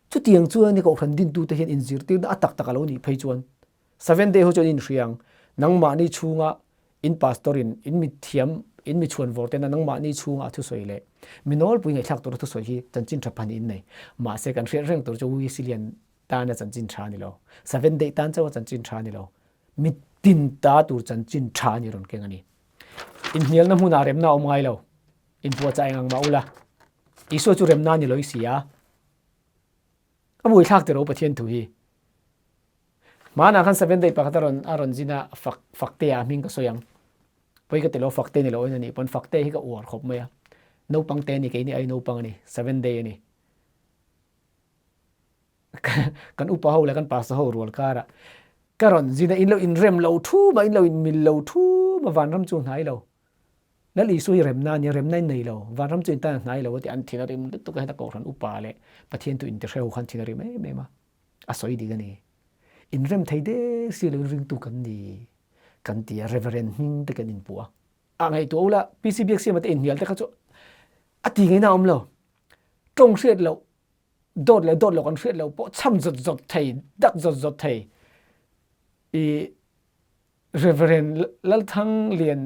Chutiang chuan kohhran dintute hian inzirtirna a tak tak a lo nih phei chuan Seven day ho chuan in hriang nangmahni chhunga in pastor in in mi thiam in mi chhuan vawr tena nangmahni chhunga thusawi leh mi nawlpui ngaihthlak tura thusawi hi chanchin tha pahnih in nei. Mahse kan hriat reng tur chu Wesleyan tana chanchin tha ni lo. Seven day tan chauha chanchin tha ni lo. Mi tin ta tur chanchin tha ni rawn keng a ni. Inhnialna hmunah remna a awm ngai lo. Inpuahchah eng ang mah ula. Isua chu remna ni lo i si a. A buaithlak tiro Pathian thu hi. Hmanah khan seven day pakhat a rawn a rawn zin a fak fakte ah hming ka sawi ang. Pawi ka ti lo fakte ni lo in a nih pawn fakte hi ka uar khawp mai a. Naupang te a ni keini ai naupang a ni seven day a ni. Kan upa ho leh kan pastor ho rual karah ka rawn zin a in lo inrem lo thu mah in lo inmil lo thu mah vanram chu hnai lo. Lal Isua hi remna a nia, remna in nei lo, vanram chu in tan a hnai lo a ti, an thin a rim lutuk a, heta Kohhran upa leh Pathian tu intihreu khan thin a rim em em a, a sawi dik a ni. Inrem thei der si loin ringtu kan ni kan ti a, Reverend hming te kan inpuh a. A ngaihtuah ula, PC Biaksiama te inhnial te kha chu a ti ngaihna a awm lo. Tawng hriat loh, dawt leh dawt loh kan hriat loh pawh cham zawt zawt thei, dak zawt zawt thei. I Reverend Lalthang Lian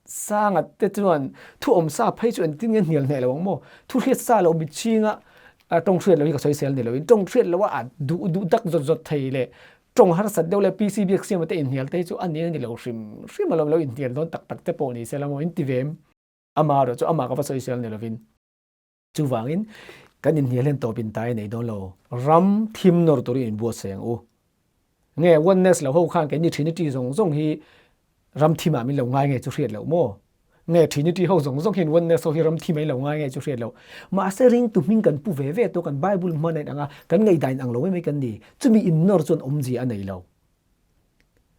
Sanga te chuan thu awm sa phei chu engtin nge hnial hneh lo ang maw? Thu hriat sa lo mitchhinga tawng hriat lo hi ka sawisel ni loin tawng hriat loa a duh duh dak zawt zawt thei leh tawng harsat deuh leh PC Biaksiama te inhnial te hi chu a ni a ni lo hrim hrim alawm lo inhnial dawn tak tak te pawh ni se la maw in ti ve em? Ama erawh chu amah ka va sawisel ni lovin. Chuvangin, kan inhnial hian tawp intai a nei dawn lo. Ram thim nawr turin inbuatsaih ang u. Nge Oneness lo ho khan keini Trinity zawng zawng hi ram thimah min lo ngai nge chu hriat loh maw? Nge Trinity ho zawng zawng hian Oneness ho hi ram thimah in lo ngai nge chu hriat loh. Mahse ringtu hming kan pu ve ve tawh kan Bible hman a inang a, kan ngaihdan inang lo mai mai kan ni. Chumi innawr chuan awmzia a nei lo.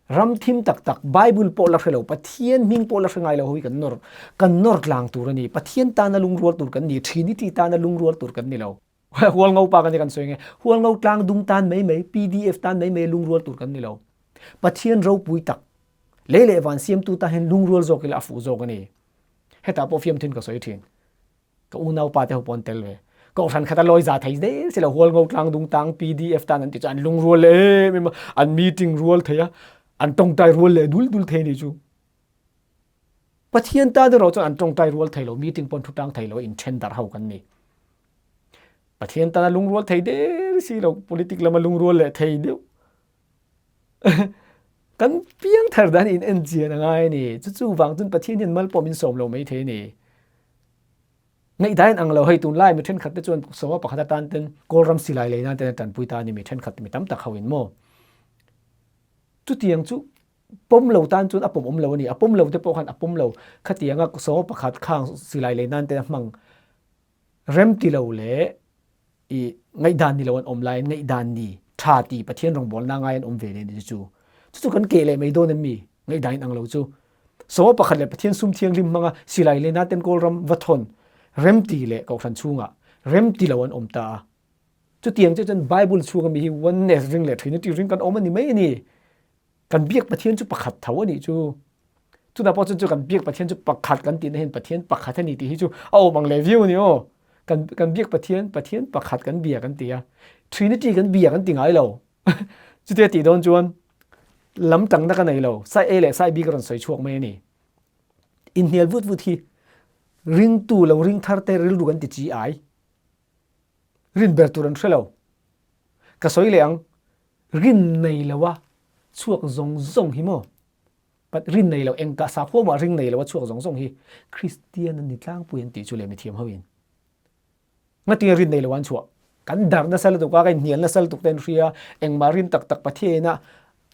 Ram thim tak tak, Bible pawh la hre lo, Pathian hming pawh la hre ngai lo ho hi kan nawr, kan nawr tlang tur a ni. Pathian tana lungrual tur kan ni, Trinity tana lungrual tur kan ni lo. Hualngo pa kan ni kan sawi nge, Hualngo tlang dung tan mai mai, PDF tan mai mai lungrual tur kan ni lo. Pathian ropui tak, Lei leh van siamtu tan hian lungrual zawk ila a fuh zawk a ni. Hetah pawh fiamthin ka sawi thin. Ka unaupa te ho pawh an tel ve. Kohhran khat a lawi za thei zel si lo, Hualngo tlang dung tang pdf tan an ti chu an lungrual leh em em a, an meeting rual thei a, an tawngtai rual leh dul dul thei a nih chu. Pathian tan erawh chuan an tawngtai rual thei lo, meeting pawh an thu tang thei lo, inthen darh ho kan ni. Pathian tana lungrual thei der si lo, politic lama lungrual leh thei deuh. Kan piang thar dan in en chian a ngai a ni. Chu chu vang chuan Pathian hian mal pawh min sawm lo mai thei a ni. Ngaihdan ang lo hei tunlai mi thenkhat te chuan sawma pakhat atan ten Kawlram silai lei nan ten a tanpui ta a ni mi thenkhat mi tam tak ho in maw. Chutiang chu pawm lo tan chuan a pawm awm lo a ni. A pawm lo te pawh khan a pawm lo. Khatianga sawma pakhat khang silai lei nan ten a hmang rem ti lo leh i ngaihdan ni lo an awm laiin ngaihdan ni tha ti Pathian rawngbawlna ngai an awm ve leh ni chu chu chu kan keh leh mai dawn em mi ngaihdan in ang lo chu sawma pakhat leh Pathian sum thianghlim hmanga silai lena ten Kawlram va thawn rem ti leh kohhran chhungah rem ti lo an awm ta a chutiang chu chuan Bible chhunga mi hi oneness ring leh Trinity ring kan awm a ni mai a ni. Kan biak Pathian chu pakhat tho a nih chu. Chutah pawh chuan chu kan biak Pathian chu pakhat kan tihna hian Pathian pakhat a ni tih hi chu a awm ang leh viau a ni aw. Kan kan biak Pathian Pathian pakhat kan bia kan ti a. Trinity kan bia kan ti ngai lo. Chutia tih dawn chuan lam tangna ka nei lo. Sai A leh Sai B ka rawn sawi chhuak mai a ni. Inhnial vut vut hi ringtu lo ring thar te rilru kan ti chi ai. Rin ber tur an hre lo. Ka sawi leh ang. Rin nei lo a chhuak zawng zawng hi maw? But rin nei lo, eng ka sakhua mah ring nei lo a chhuak zawng zawng hi Kristian an ni tlangpui an tih chu leh mithiam ho in. Ngatinge rin nei lo an chhuah? Kan darh nasa lutuk a, ka inhnial nasa lutuk te an hria, engmah rin tak tak Pathian a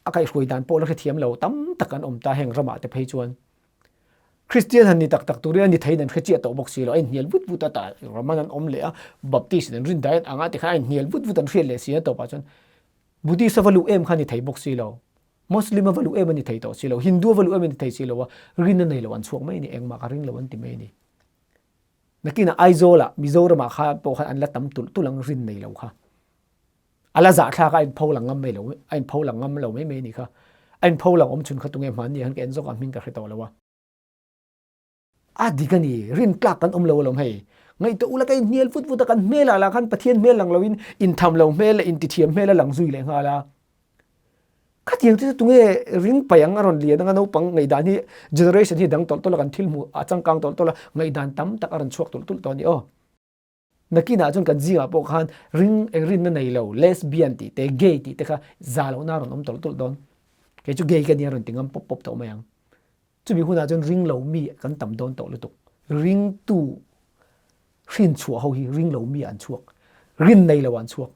a kaihhruai dan pawh la hrethiam lo tam tak an awm ta heng ramah te phei chuan. Kristian han ni tak tak turin a ni theiin an hre chiah tawh bawk si lo, a inhnial vut vut a tah Roman an awm leh a, Baptist in an rin daih ang a tikhan a inhnial vut vut an hriat leh si a tawpah chuan Buddhist a va luh em kha a ni thei bawk si lo, Muslim a va luh em a ni thei tawh si lo, Hindu a va luh em a ni thei si lo a, rin a nei lo an chhuak mai a ni, engmah ka ring lo an ti mai a ni. Nakinah Aizawlah Mizoramah kha pawh khan an la tam tulh tulh ang rin nei lo kha. A la zahthlak a, a inpho lang ngam mai lo, a inpho lang ngam lo mai mai a nih kha. A inpho lang awm chhun kha tunge hmanni ah khan ka en zawk a, hming ka hre tawh lo a. A dik a ni, rin tlak kan awm lo alawm hei. Ngaihtuah ula ka inhnial vut vut a, kan hmelah lah khan Pathian hmel lang loin intham lo hmel leh intithiam hmel a lang zui leh nghal a. Khatiang chu tunge ring paih ang a rawn lian anga naupang ngaihdan hi generation hi dang tawlh tawlh a, kan thil hmuh a changkang tawlh tawlh a, ngaihdan tam tak a rawn chhuak tulh tulh tawh a ni aw. Nakinah chuan kan zingah pawh khan ring eng rinna nei lo lesbian tih te gay tih te kha za lohna a rawn awm tawlh tawlh dawn. Kei chu gay ka nia rawn ti ngam pawp pawp tawh mai ang. Chumi hunah chuan ring lo mi kan tam dawn tawh lutuk. Ringtu hrin chhuah ho hi ring lo mi an chhuak. Rin nei lo an chhuak.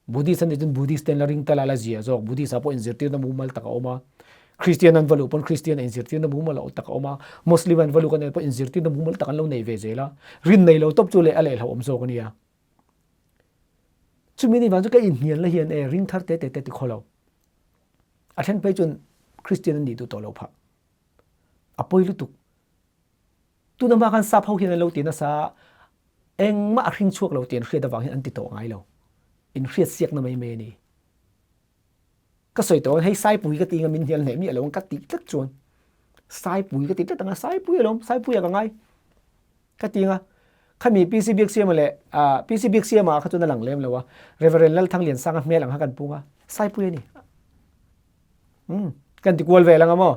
Buddhist an nih chuan Buddhist ten la ring tal a la zia zawk. Buddhist ah pawh inzirtirna mumal tak a awm a. Christian an va luh pawn Christian a inzirtirna mumal tak a awm a. Muslim an va luh kan pawh inzirtirna mumal tak an lo nei ve zel a. Rin nei lo tawp chu leh a leh hlauhawm zawk a nia. Chumi ni vang chu ka inhnialna hian e ring thar te te te ti khaw lo. A then phei chuan Christian an nih duh tawh lo phah. A pawi lutuk. Tuna hma khan sap ho hian an lo ti nasa a, engmah a hring chhuak lo tih an hriat avang hian an ti tawh ngai lo. Inhriat siakna mai mai a ni. Ka sawi tawh ang hei Saipui ka ti anga min hnial hneh miah lo ang ka tih tlat chuan Saipui ka ti tlat anga Saipui alawm Saipuia ka ngai ka ti anga khami PC Biaksiama leh PC Biaksiama kha chuan a lang lem lo a Reverend Lalthangliansanga hmel ang kha kan pung a Saipui a ni. Umm kan ti kual vel anga maw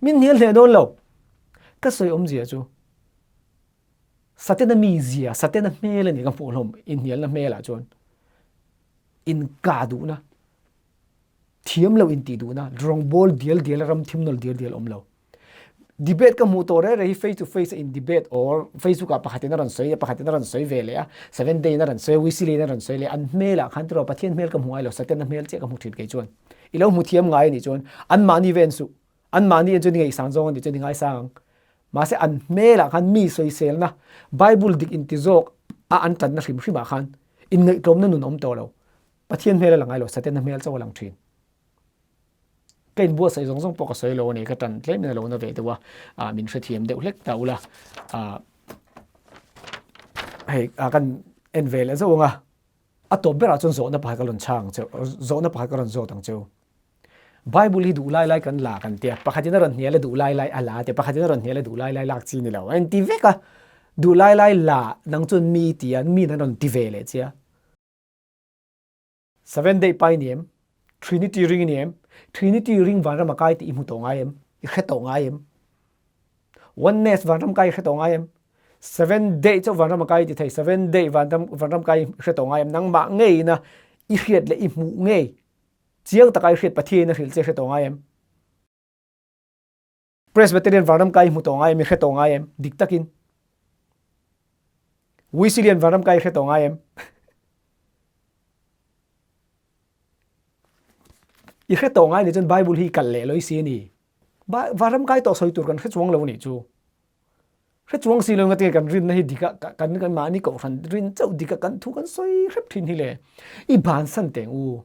min hnial hle dawn lo ka sawi awmzia chu Satena mizia Satena hmel a ni ka hmuh hlawm inhnialna hmelah chuan inka duhna thiam lo intih duhna rawngbawl dial dial a ram thim nawl dial dial awm lo. Debate ka hmuh tawh reh reh hi face to face a in debate or Facebook ah pakhat in a rawn sawi a pakhat in a rawn sawi ve leh a seven day in a rawn sawi a Wesley in a rawn sawi leh a an hmel ah khan tiraw Pathian hmel ka hmu ngai lo Satan a hmel chiah ka hmu thin kei chuan i lo hmu thiam ngai anih chuan an mahni ve an suh an mahni en chuan i ngaihsang zawng anih chuan i ngaisang ang mahse an hmel ah khan mi sawiselna Bible dik inti zawk a an tanna hrim hrim ah khan inngaihtlawmna nun a awm tawh lo Pathian hmel a la ngai lo Satan a hmel chauh a lang thin. Ka inbuatsaih zawng zawng pawh ka sawi lo a ni, ka tan tlem in a lo na ve deuh a, ah min hrethiam deuh hlek ta ula, ah hei ah kan en ve leh zauh ang a, a tawp berah chuan zawhna pakhat ka rawn chhang ang cheu, zawhna pakhat ka rawn zawt ang cheu. Bible hi duh lai lai kan la kan tia, pakhatin a rawn hnial a duh lai lai a la tia, pakhatin a rawn hnial a duh lai lai lak chi ni lo a inti vek a, duh lai lai la nang chuan mi tia mi an rawn ti ve leh chia. Seven Day Pai ni em? Trinity ring ni em? Trinity ring vanram a kai tih i hmu tawh ngai em? I hre tawh ngai em? Oneness vanram kai i hre tawh ngai em? Seven Day chauh vanram a kai ti thei, Seven Day vanram vanram kai i hre tawh ngai em? Nangmah ngeina i hriat leh i hmuh ngei chiang taka i hriat Pathian a hrilh che hre tawh ngai em? Presbyterian vanram kai i hmu tawh ngai em? I hre tawh ngai em? Dik takin. Wesleyan vanram kai i hre tawh ngai em? I hre tawh ngai ni chuan Bible hi i kalh leh loi si a ni. Vanram kai tawh sawi tur kan hre chuang lo a nih chu. Hre chuang si lo nga tinge kan rinna hi dik a kan kan mahni kohhran rin chauh dik a kan thu kan sawi hrep thin hi le. I bansan teng u.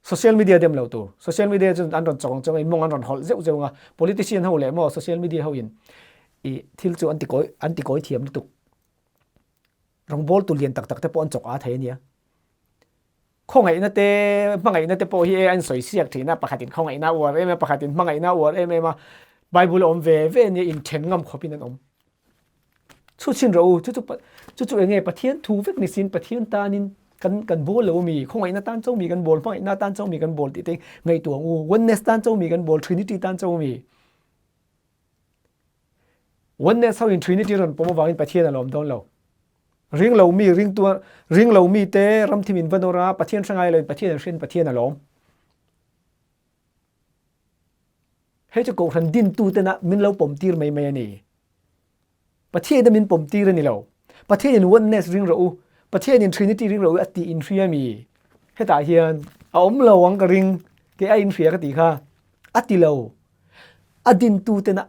Social media dem lo tur. Social media chuan an rawn chawk ang chawng a, in mawng an rawn hawlh zeuh zeuh ang a. Politician ho leh maw social media ho in i thil chu an ti kawi an ti kawi thiam lutuk. Rawngbawl tu lian tak tak te pawh an chawk a thei a nia. Khawngaihna te hmangaihna te pawh hi e an sawi siak thin a, pakhat in khawngaihna a uar em em a, pakhat in hmangaihna a uar em em a. Bible a awm ve ve a nia, inthen ngam khawp in an awm. Chu chhin rawh u, chu chu chu chu enge Pathian thu vek ni sin Pathian tanin kan kan bawl lo mi, khawngaihna tan cho mi kan bawl, hmangaihna tan cho mi kan bawl tih te ngaihtuah ang u, oneness tan cho mi kan bawl, trinity tan cho mi. Oneness ho in trinity rawn pawm avangin Pathian a lawm dawn lo. Ring lo mi, ring tu ring lo mi te ramthim in va nawr a, Pathian hre ngai lo in Pathian an hriat in Pathian a lawm. Hei chu Kohhran dintu tena min lo pawm tir mai mai a ni. Pathian ina min pawm tir a ni lo. Pathian in oneness ring rawh u, Pathian in trinity ring rawh u a tih in hria mi? Hetah hian a awm lo ang ka ring, kei a inhria ka tih kha a ti lo. A dintu tena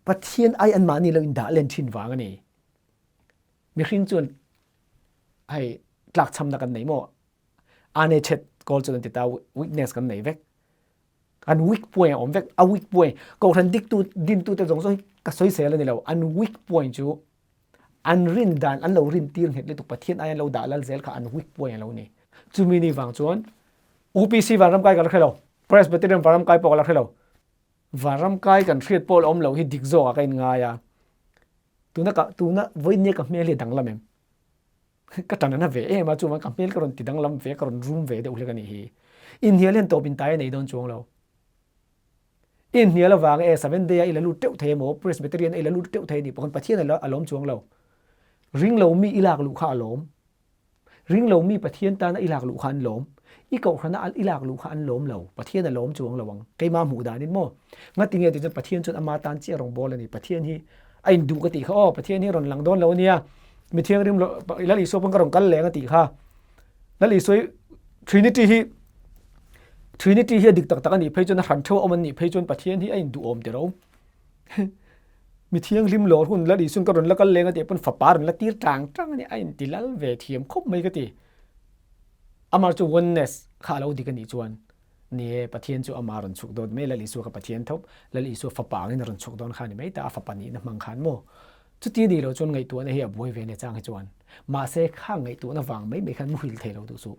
Pathian ai anmahni lo indah len thin vang a ni. Mihring chuan hei tlakchhamna kan nei maw? Ane chet kawl chuan an ti ta, weakness kan nei vek. An weak point a awm vek. A weak point kohhran diktu dintute zawng zawng hi ka sawisel a ni lo. An weak point chu an rin dan an lo rin tir nghet lutuk Pathian ai an lo dah lal zel kha an weak point a lo ni. Chumi ni vang chuan UPC vanram kai ka la hre lo, Presbyterian vanram kai pawh ka la hre lo. Vanram kai kan hriat pawh la awm lo hi dik zawkah ka inngai a. Tuna ka tuna vawinia ka hmel hi a danglam em? Ka tan a na ve em a, chuan ka hmel ka rawn ti danglam ve, ka rawn rum ve deuh hlek a nih hi. Inhnial hian tawp intai a nei dawn chuang lo. Inhnial avang e Seventh Day a i la lut teuh thei emaw, Presbyterian a i la lut teuh thei a nih pawh khan Pathian a lawm chuang lo. Ring lo mi i lak luh kha a lawm. Ring lo mi Pathian tana i lak luh kha an lawm. I kohhrana i lak luh kha an lawm lo. Pathian a lawm chuang lo ang. Keimah hmuh danin maw? Ngatinge tih chuan Pathian chuan ama tan chiah rawngbawl a ni. Pathian hi a induh ka tih kha aw, Pathian hi a rawn lang dawn lo a nia. Mi thianghlim lo Lal Isua pawn ka rawn kal leng a tih kha. Lal Isua hi Trinity hi Trinity hi a dik tak tak a nih phei chuan a hran theuh a awm an nih phei chuan Pathian hi a induh awm tiro. Mi thianghlim lawr hun Lal Isuan ka rawn la kal leng a tih pawn fapa rawn la tir tang tang a nia a inti lal ve thiam khawp mai ka ti. Amah chu oneness kha a lo dik a nih chuan Ni e, Pathian chu ama rawn chhuk dawn mai, Lal Isua kha Pathian tho, Lal Isua fapa angin a rawn chhuk dawn kha a ni mai ta, a fapa nihna hmang khan maw? Chuti ni lo chuan ngaihtuahna hi a buai ve nia chang hi chuan. Mahse, kha ngaihtuahna vang mai mai khan muhil thei lo duh suh.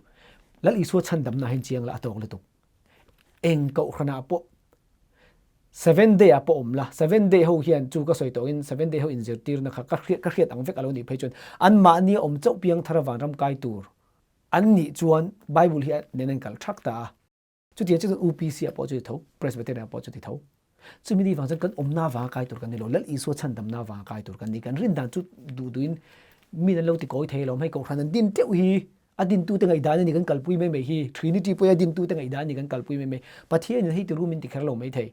Lal Isua chhandamna hian chiang la a tawk lutuk. Eng kohhranah pawh Seven Day ah pawh awm la, Seven Day ho hian chu ka sawi tawhin Seven Day ho inzirtirna kha ka hriat ka hriat ang vek a lo nih phei chuan anmahni a awm chauh piangthara vanram kai tur An nih chuan Bible hi nen an kal thak ta a. Chutiang chu chuan UPC ah pawh chu ti tho, Presbyterian ah pawh chu ti tho. Chumi ni vang chuan kan awmna vanga kai tur kan ni lo, Lal Isua chhandamna vanga kai tur kan ni. Kan rin dan chu duh duhin min an lo ti kawi thei alawm, hei Kohhran an din teuh hi a dintute ngaihdan a ni kan kalpui mai mai hi, Trinity pawh hi a dintute ngaihdan a ni kan kalpui mai mai. Pathianin hei ti rum in ti kher lo mai thei.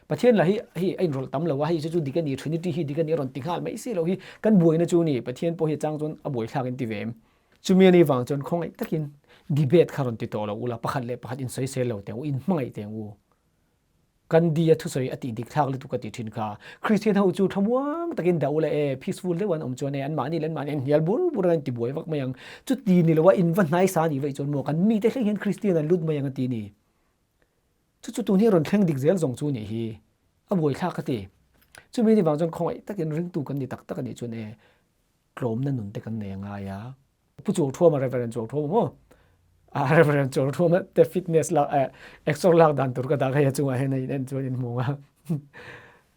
Pathian lah hi hei a inrawlh tam lo a, hei chu chu dik a ni, Trinity hi dik a ni a rawn ti nghal mai si lo hi kan buaina chu a ni. Pathian pawh hi a chang chuan a buaithlak in ti ve em. Chumi a nih vang chuan khawngaih takin debate kha rawn ti tawh lo ula, pakhat leh pakhat insawisel lo teh ang u, inhmangaih teh ang u. Gandhi a thusawi a tih dik thlak lutuk a tih thin kha. Christian ho chu thamuang takin dah ula e, peaceful deuh an awm chuan e, anmahni leh anmahni an hnial bur bur a, an ti buai vak mai ang. Chuti ni lo a, in va hnaisa nih vaih chuan maw kan mite thleng hian Christian an lut mai ang a ti ni. Chu chu tun hi a rawn thleng dik zel zawng chu nih hi a buaithlak ka ti. Chumi ni vang chuan khawngaih takin ringtu kan ni tak tak a nih chuan e tlawmna nun te kan nei a ngai a. Pu Chuauthuama, Reverend Chuauthuama maw? A Reverend Chawlthuama te fitness lak eh exer lak dan tur ka dah kha hei a chungah hian a in en chuan in hmu a.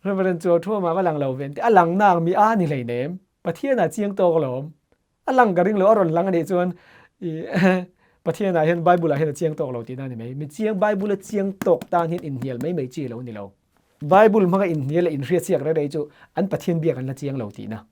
Reverend Chawlthuama va lang lo ve an ti. A lang na ang mi a ni hleinem. Pathian ah chiang tawk alawm. A lang ka ring lo, a rawn lang a nih chuan i Pathian ah hian Bible ah hian a chiang tawk lo tihna a ni mai. Mi chiang Bible a chiang tawk tan hian inhnial mai mai chi lo ni lo. Bible hmanga inhnial leh inhriatchhiak rei rei chu an Pathian biak an la chiang lo tihna.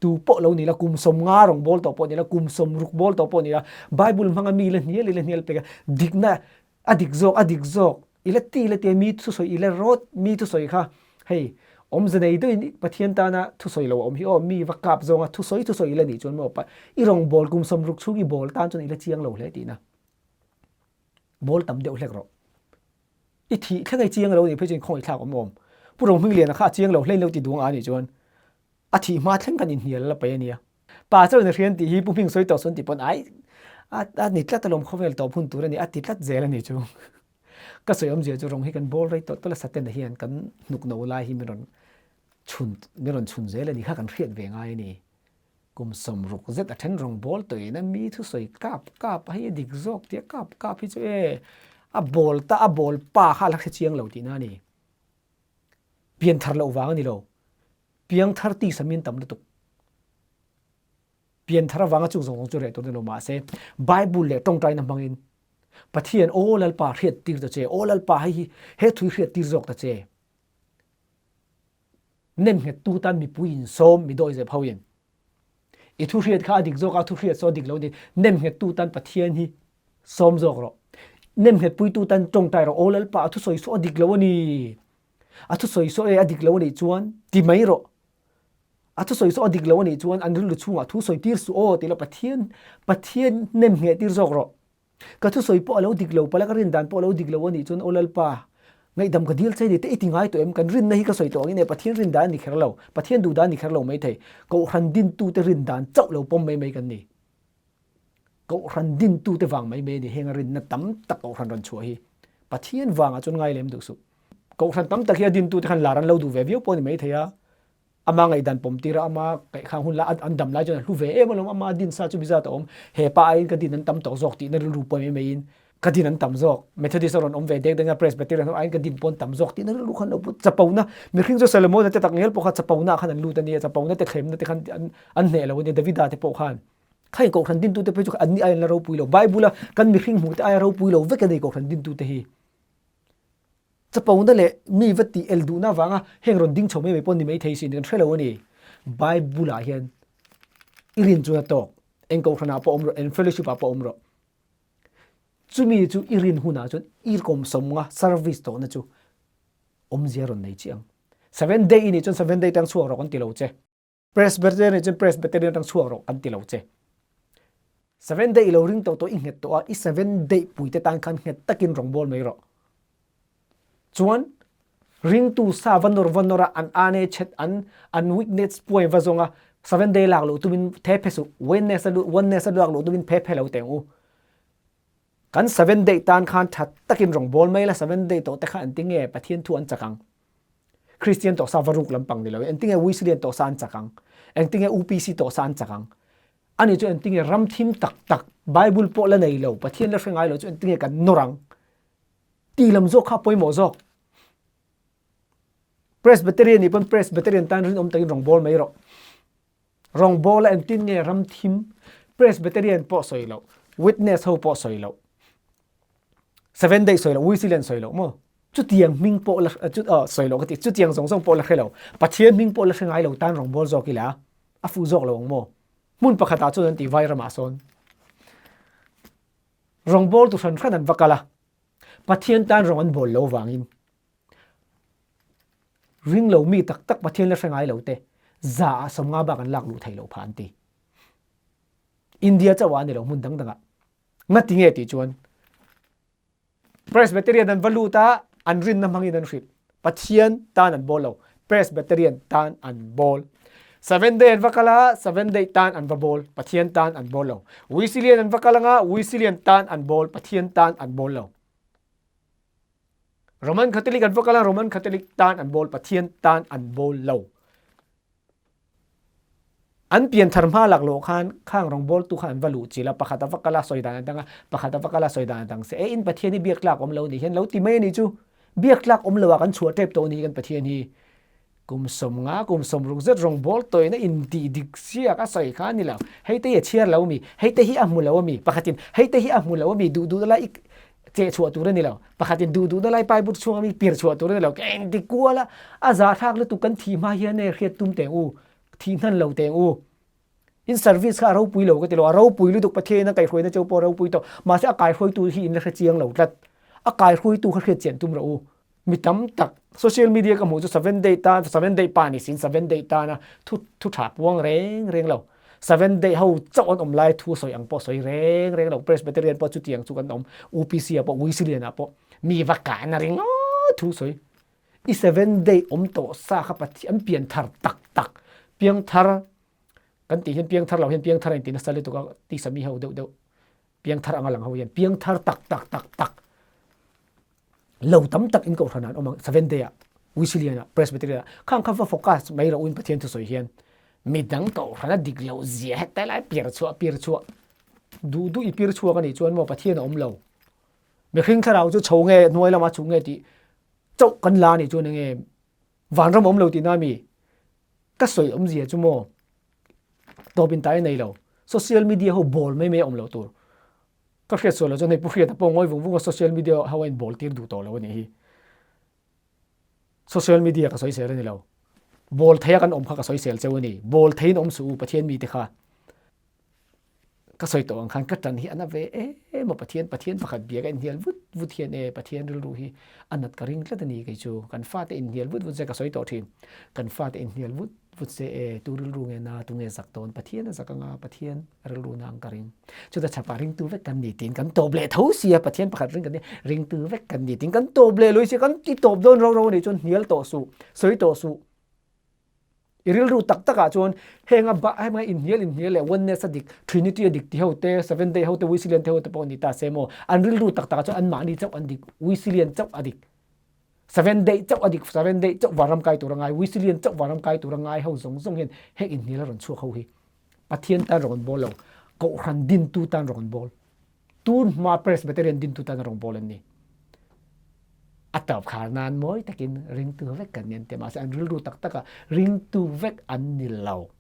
Tu pawh lo ni la, kum 50 rawng bawl tawh pawh ni la, kum 60 bawl tawh pawh ni la, Bible hmanga mi la hnial i la hnial pek a, dikna a dik zawk, a dik zawk, i la ti la tia mi thusawi i la rawt, mi thusawi kha hei awmze nei deuhin Pathian tana thusawi lo a awm hi aw, mi va kap zawnga thusawi thusawi i la nih chuan maw i rawng bawl kum 60 chhung i bawl tan chuan i la chiang lo hle tihna. Bawl tam deuh hlek rawh. I thih thleng a i chiang lo nih phei chuan khawngaih thlak awm awm. Pu Rohmingliana kha a chiang lo hlein lo ti duang a nih chuan a thih hma thleng khan inhnial la paih a nia. Pa chuan a hrian tih hi Pu Hming sawi tawh sawn tih pawn ai a ni tlat alawm khawvel tawp hun tur a ni a ti tlat zel a ni chu. Ka sawi awmzia chu rawng hi kan bawl rei tawlh tawlh a Satena hian kan hnuk no lai hi min rawn chhun min rawn chhun zel a ni kha kan hriat ve ngai a ni. Kum 60 zet a then rawng bawl tawhin a mi thusawi kap kap a hei a dik zawk tih a kap kap hi chu e a bawl ta a bawl pa kha a la hre chiang lo tihna a ni. Pianthar loh vang a ni lo. Piangthar tisa min tam lutuk. Pianthar avanga chung zawng zawng chu reh tur ni lo mahse Bible leh tawngtaina hmangin Pathian aw Lalpa hriat tir ta che, aw Lalpa hei hi he thui hriat tir zawk ta che. Nem nghet tu tan mipui in sawm mi dawi zep ho in. I thu hriat kha a dik zawk a, thu hriat saw dik lo ni. Nem nghet tu tan Pathian hi sawm zawk rawh. Nem nghet pui tu tan tawngtai rawh, aw Lalpa a thusawi saw a dik lo a ni. A thusawi saw e a dik lo a nih chuan ti mai rawh. A thusawi saw a dik lo a nih chuan an rilru chhungah thu sawi tir suh aw ti la Pathian Pathian nem ngheh tir zawk rawh. Ka thusawi pawh a lo dik lo pala ka rin dan pawh a lo dik lo a nih chuan aw Lalpa ngaihdam ka dil che ni te i ti ngai tawh em kan rinna hi ka sawi tawh angin e Pathian rin dan a ni kher lo Pathian duh dan a ni kher lo maithei Kohhran dintute rin dan chauh lo pawm mai mai kan ni. Kohhran dintute vang mai mai a ni. Heng a rinna tam tak Kohhran rawn chhuah hi Pathian vangah chuan ngai lem duh suh. Kohhran tam tak hi a dintute khan lar an lo duh ve viau pawh a ni maithei a, ama ngaihdan pawm tir a, ama kaihkhang hun la an dam lai chuan a hlu ve em alawm, ama din sa chu mizat a awm, he pa aiin ka din an tam tawh zawk tihna rilru pawh mai maiin ka din an tam zawk, Methodist a rawn awm ve dek dek a, Presbyterian ho aiin ka din pawh an tam zawk tihna rilru khan lo put chapona, mihring chu Solomon-a te tak ngial pawh kha chapona ah khan an lut a nia, chapona te thlemna te khan an hneh lo a nia, Davida te pawh khan. Kha Kohhran dintute phei chu anni aiin la ropui lo. Bible-a kan mihring hmuhte aia ropui lo vek a nei Kohhran dintute hi. Chapona leh mi va tih el duhna avanga heng rawn ding chho mai mai pawh ni mai thei sin kan hre lo a ni. Bible-ah hian i rin chuan a tawk. Eng Kohhranah pawh awm rawh, eng fellowship-ah pawh awm rawh. Chumi chu i rin hunah chuan i kawmsawmnga service tawhna chu awmzia rawn nei chiah ang. Seventh day i nih chuan seventh day tang chhuak rawh kan ti lo che. Presbyterian nih chuan Presbyterian atang chhuak rawh kan ti lo che. Seven day i lo ring tawh tawh i nghet tawh a, i seven day pui te tan khan nghet takin rawngbawl mai rawh. Chuan ringtu sa va nawr va nawr a an ane chet an an weakness point va zawng a seven day lak loh tumin the phe suh oneness a oneness a lak loh tumin phe phe lo teng u. Kan seven day tan khan tha takin rawngbawl mai la seven day tawh te kha engtinge Pathian thu an chak ang. Kristian tawhsa va ruk lampang ni lo in engtinge Wesleyan tawhsa an chak ang? Engtinge UPC tawhsa an chak ang? Ani chu engtinge ram thim tak tak Bible pawh la nei lo, Pathian la hre ngai lo chu engtinge kan nawr ang? Ti lam zawk kha a pawimawh zawk. Presbyterian nih pawn Presbyterian tan rinawm takin rawngbawl mai rawh. Rawngbawl a engtin nge ram thim Presbyterian pawh sawi loh, Witness ho pawh sawi loh, Seven Day sawi loh, Wesleyan sawi loh maw? Chutiang hming pawh la chu sawi loh ka ti, chutiang zawng zawng pawh la hre lo, Pathian hming pawh la hre ngai lo tan rawngbawl zawk ila a fuh zawk lo ang maw? Hmun pakhatah chuan an ti vai ramah sawn rawngbawl tu hran hran an va kal a, Pathian tan rawng an bawl lo vangin Ring lo mi tak tak Pathian la hre ngai lo te za ah 50 bak an lak luh thei lo phah an ti. India chauh ah a ni lo hmun dang dang ah. Ngati nge tih chuan Presbyterian an va lut a an rinna hmangin an hrilh. Pathian tan an bawl lo. Presbyterian tan an bawl. Seven day an va kal a seven day tan an va bawl. Pathian tan an bawl lo. Wesleyan an va kal anga Wesleyan tan an bawl. Pathian tan an bawl lo. Roman Catholic an va kal a, Roman Catholic tan an bawl, Pathian tan an bawl lo. An pianthar hma laklawh khan khang rawngbawltu kha an va luh chilh a, pakhat a va kal a sawi dan a dang a, pakhat a va kal a sawi dan a dang se. E in Pathian hi biak tlak awm lo nih hian lo ti mai a nih chu. Biak tlak awm lo ah kan chhuah tep tawh nih kan Pathian hi. Kum 50, kum 60 zet rawngbawl tawina intih dik siak a sawi kha a ni lo. Hei te hi a chhiar lo mi, hei te hi a hmu lo a mi, pakhatin hei te hi a hmu lo a mi, duh duhna lai i cheh chhuah tur a ni lo. Pakhatin duh duhna lai pai but chhunga mi pir chhuah tur a ni lo. Ka engti kual a, a zahthlak lutuk kan thih hma hian e hriat tum teng u, thih hnan lo teng u. In service kha a ropui lo ka ti lo, a ropui lutuk Pathianin a kaihhruaina cheu pawh a ropui tawh. Mahse a kaihruaitu hi in la hre chiang lo tlat. A kaihruaitu kha hriat chian tum rawh u. Mi tam tak social media ka hmuh chu seven day tan seven day pa ni sin seven day tana thu thu tha puang reng reng lo. Seven day ho chauh an awm lai thu sawi ang pawh sawi reng reng lo. Presbyterian pawh chutiang chu kan awm. UPC ah pawh Wesleyan ah pawh mi va kahna ringawt thu sawi. I seven day awm tawh sa kha Pathian an pian thar tak tak piang thar kan tih hian piang thar lo hian piang thar a inti nasa lutuk a tisa mi ho deuh deuh piang thar anga lang ho hian piang thar tak tak tak tak lo tam tak in kohhran ah an awm ang seven day ah Wesleyan ah Presbyterian ah khang kha va focus mai rawh u in Pathian thusawi hian midang kohhran a dik loh zia hetlai lai pir chhuah pir chhuah duh duh i pir chhuak anih chuan maw Pathian a awm lo mihring thlarau chu chho nge hnuai lamah chhuk nge tih chauh kan la anih chuan enge vanram awm lo tihna ami ka sawi awmzia chu maw tawp in tai nei lo social media ho bawl mai mai a awm loh tur ka hriat sual lo chuan hei pu hriata pawh ngawi vung vung a social media ho a in bawl tir duh tawh lo anih hi social media ka sawi sel ani lo bawl thei a kan awm kha ka sawi sel cheu ani bawl thei in awm suh u pathian mi te kha Ka sawi tawh ang khan ka tan hi a na ve em a, Pathian, Pathian pakhat bia ka inhnial vut vut hian e, Pathian rilru hi a nat ka ring tlat a ni kei chu, kan fate inhnial vut vut se ka sawi tawh thin, kan fate inhnial vut vut se e, tu rilru nge na, tu nge zak dawn, Pathian a zak anga, Pathian rilru na ang ka ring, chuta chhapah ringtu vek kan ni tiin kan tawp leh tho sia, Pathian pakhat ring kan ni, ringtu vek kan ni tiin kan tawp leh lui sia, kan ti tawp dawn ro ro a nih chuan hnial tawh suh, sawi tawh suh. I rilru tak takah chuan heng a ba heng a inhnial inhnial leh oneness a dik, trinity a dik ti ho te, seven day ho te, Wesleyan te ho te pawh ni ta se maw, an rilru tak takah chuan anmahni chauh an dik, Wesleyan chauh a dik, seven day chauh a dik, seven day chauh vanram kai tur a ngai, Wesleyan chauh vanram kai tur a ngai ho zawng zawng hian heng inhnial a rawn chhuak ho hi Pathian tan rawn bawl lo, Kohhran dintu tan rawn bawl. Tun hma Presbyterian dintu tan rawngbawl an ni. A tawp khar nan mawi takin ringtu vek kan ni an ti a, mahse an rilru tak taka ringtu vek an ni lo.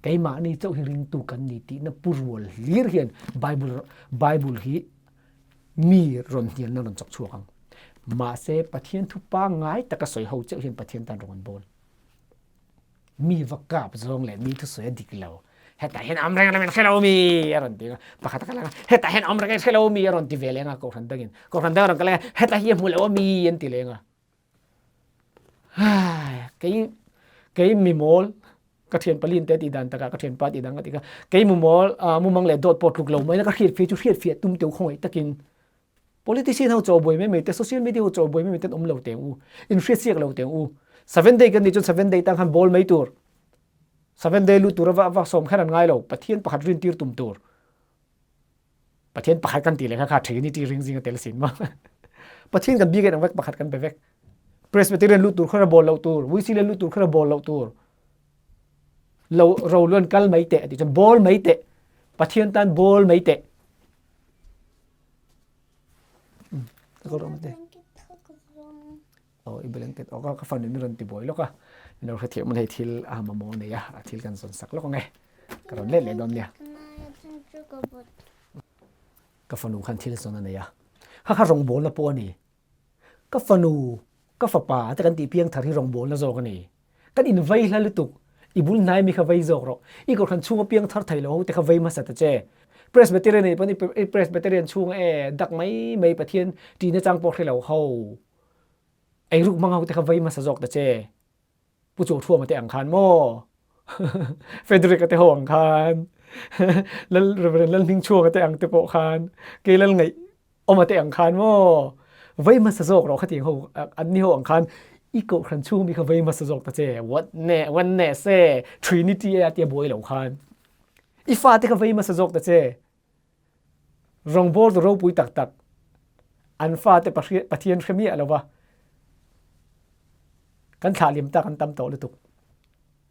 Keimahni chauh hi ringtu kan ni tihna pu rual hlir hian Bible Bible hi mi rawn hnialna rawn chawk chhuak ang. Mahse Pathian thu pangngai taka sawi ho chauh hian Pathian tan rawn bawl. Mi va kap zawng leh mi thusawi a dik lo. Hetah hian awm reng reng hre lo mi a rawn ti a, pakhat a kal ang a, hetah hian awm reng reng hre lo mi a rawn ti ve leng a kohhran dangin. Kohhran dang a rawn kal ang a, hetah hi a hmu lo a mi an ti leng a. Hai, kei kei mi mawl ka thian palin te tih dan takah ka thianpa tih dan ka ti kha, kei mu mawl mumang leh dawt pawh tluk lo mai na ka hriat fiah chu hriat fiah tum teuh khawngaih takin Politician ho chaw buai mai mai te, social media ho chaw buai mai mai ten awm lo teng u, in hriat siak lo teng u. Seven day kan nih chuan seven day tang khan bawl mai tur. Seven day lut tur a va sawm kher an ngai lo, Pathian pakhat rin tir tum tur. Pathian pakhat kan tih leh kha kha Trinity ring zing a tel sin ma. Pathian kan biak en ang vek pakhat kan pe vek. Presbyterian lut tur khara bawl lo tur, Wesleyan lut tur khara bawl lo tur. Lo ro luan kal mai teh ti chuan bawl mai teh. Pathian tan bawl mai teh. Oh, i blanket oh ka fanu ni ron ti buai lawk a lo hre thiam hei thil a mamawh nei a a thil kan zawn sak lawk ange ka rawn let leh dawn nia ka fanu khan thil zawn a nei a kha kha rawngbawlna pawh a ni Ka fanu, ka fapa te kan tih piang thar hi rawngbawlna zawk a ni. Kan invei hla lutuk. I bul hnai mi kha vei zawk rawh. I kohhran chhunga piang thar thei lo ho te kha vei hmasa ta che. Presbyterian anih pawn i Presbyterian chhunga e dak mai mai Pathian ṭihna chang pawh hre lo ho. Eiruk hmang ho te kha vei hmasa zawk ta che. Pu Chuathuama te ang khan maw? Frederick a te ho ang khan Lal Reverend Lalhmingchhuanga te ang te pawh khan kei Lal ngaih awma te ang khan maw? Vei hmasa zawk rawh khatiang ho an ni ho ang khan i kohhran chhung mi kha vei hmasa zawk ta che what ne oneness e trinity e a tia buai lo khan i fate kha vei hmasa zawk ta che Rawngbawltu ropui tak tak an fate Pathian hre miah lova kan thlah liam tak an tam tawh lutuk.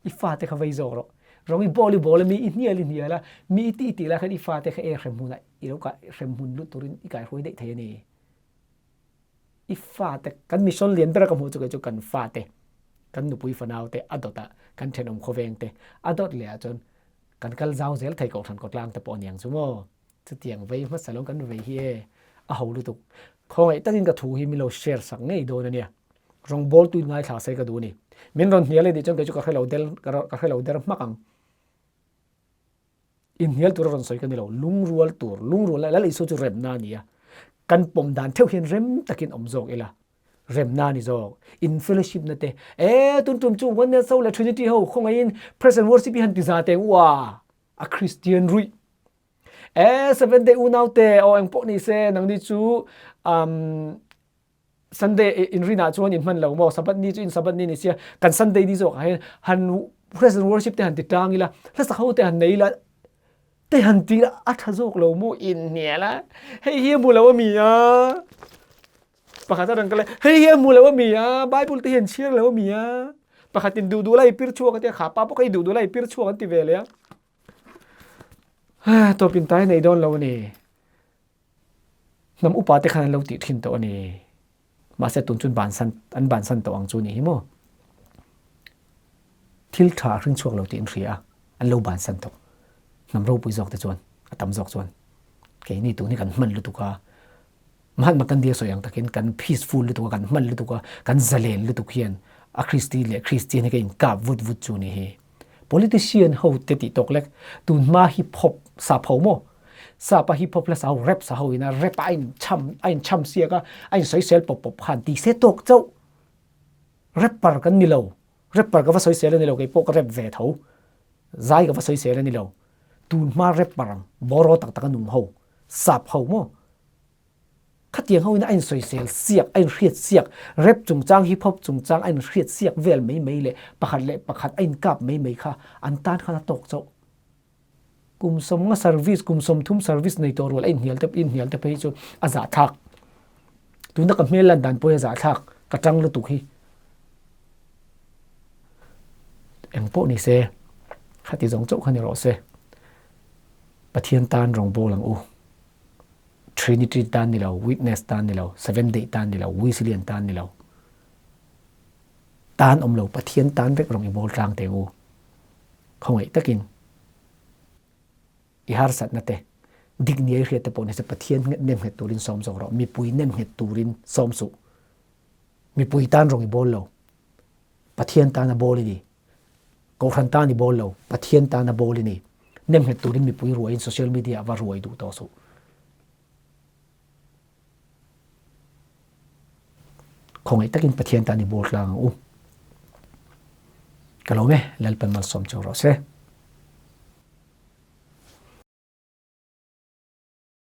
I fate kha vei zawk rawh. Rawng i bawl i bawl a, mi i hnial i hnial a, mi i ti i ti lai khan i fate kha e hremhmunah i lo kai hremhmun lut turin i kaihruai daih thei a ni. I fate kan mission lian ber a ka hmuh chu kei chu kan fate kan nupui fanau te a dawt ah kan thenawm khawveng te a dawt leh ah chuan kan kal zau zel thei kohhran kawtlang te pawh a niang chu maw. Chutiang vei hmasa lo kan vei hi e a ho lutuk. Khawngaih takin ka thu hi min lo share sak ngei dawn a nia. Rawngbawl tuin ngaithla se ka duh a ni. Min rawn hnial e tih chuan kei chu ka hrelo del ka hrelo der hmak ang. Inhnial tur a rawn sawi ka ni lo, lungrual tur, lungrual lai Lal Isua chu remna a ni a. Kan pawm dan theuh hian rem takin awm zawk ila, remna a ni zawk. In fellowship na te, e tun tum chu Oneness ho leh Trinity ho khawngaihin Praise and Worship hi han ti za teng u a, a Kristian ruih. E Seventh Day unau te, aw eng pawh ni se, nangni chu um, Sunday inrinah chuan in hman lo maw? Sabbath ni chu in Sabbath ni ni sia, kan Sunday ni zawk ah hian han praise and worship te han ti tlang ila, hlasak ho te han nei ila, te han ti ila, a tha zawk lo maw? In hnial a, hei hi a hmu lo a mi a? Pakhat a rawn kal a, hei hi a hmu lo a mi a? Bible te hi an chhiar lo a mi a? Pakhat in duh duh lai pir chhuak a tia, kha pa pawh kha i duh duh lai pir chhuak an ti ve leh a. Tawp in tai nei dawn lo a ni. Hnam upa te khan an lo tih thin tawh a ni. Mahse tun chuan bansan an bansan tawh ang chu ni hi maw. Thil tha a hring chhuak lo tih an hria a, an lo bansan tawh. Hnam ropui zawk te chuan, a tam zawk chuan keini tun hi kan hman lutuk a, Mahatma Gandhi a sawi ang takin kan peaceful lutuk a, kan hman lutuk a, kan zalen lutuk hian a Kristi leh Kristian hi ka inkap vut vut chu ni hi. Politician ho te tih tawk lek, tun hma hip hop sap ho maw? Sap a hip hop hla sa ho, rap sa ho ina rap a in cham a in cham siak a, a in sawisel pawp pawp khan ti se tawk chauh. Rapper kan ni lo, rapper ka va sawisel a ni lo, kei pawh ka rap ve tho, zai ka va sawisel a ni lo. Tun hma rapper ang, bawraw tak tak a nung ho, sap ho maw? Khatiang ho in a insawisel siak, a inhriat siak, rap chungchang, hip hop chungchang a inhriat siak vel mai mai leh pakhat leh pakhat a inkap mai mai kha an tan khan a tawk chauh. Kum sawmnga service, kum 30 service nei tawh rual a inhnial te inhnial te phei chu a zahthlak. Tuna ka hmel lan dan pawh hi a zahthlak, ka tang lutuk hi. Eng pawh ni se, khati zawng chauh kha ni rawh se. Pathian tan rawngbawl ang u. Trinity tan ni lo, Witness tan ni lo, Seventh Day tan ni lo, Wesleyan tan ni lo. Tan awm lo, Pathian tan vek rawng i bawl tlang teh u. Khawngaih takin i harsatna te, dik ni ai hriat te pawh nise Pathian nem nghet turin sawm zawk rawh, mipui nem nghet turin sawm suh. Mipui tan rawng i bawl lo, Pathian tan a bawl i ni. Kohhran tan i bawl lo, Pathian tan a bawl i ni. Nemnghet turin mipui ruaiin social media ah va ruai duh tawh suh. Khawngaih takin Pathian tan i bawl tlang ang u. Ka lawm e, Lalpan malsawm cheu rawh se.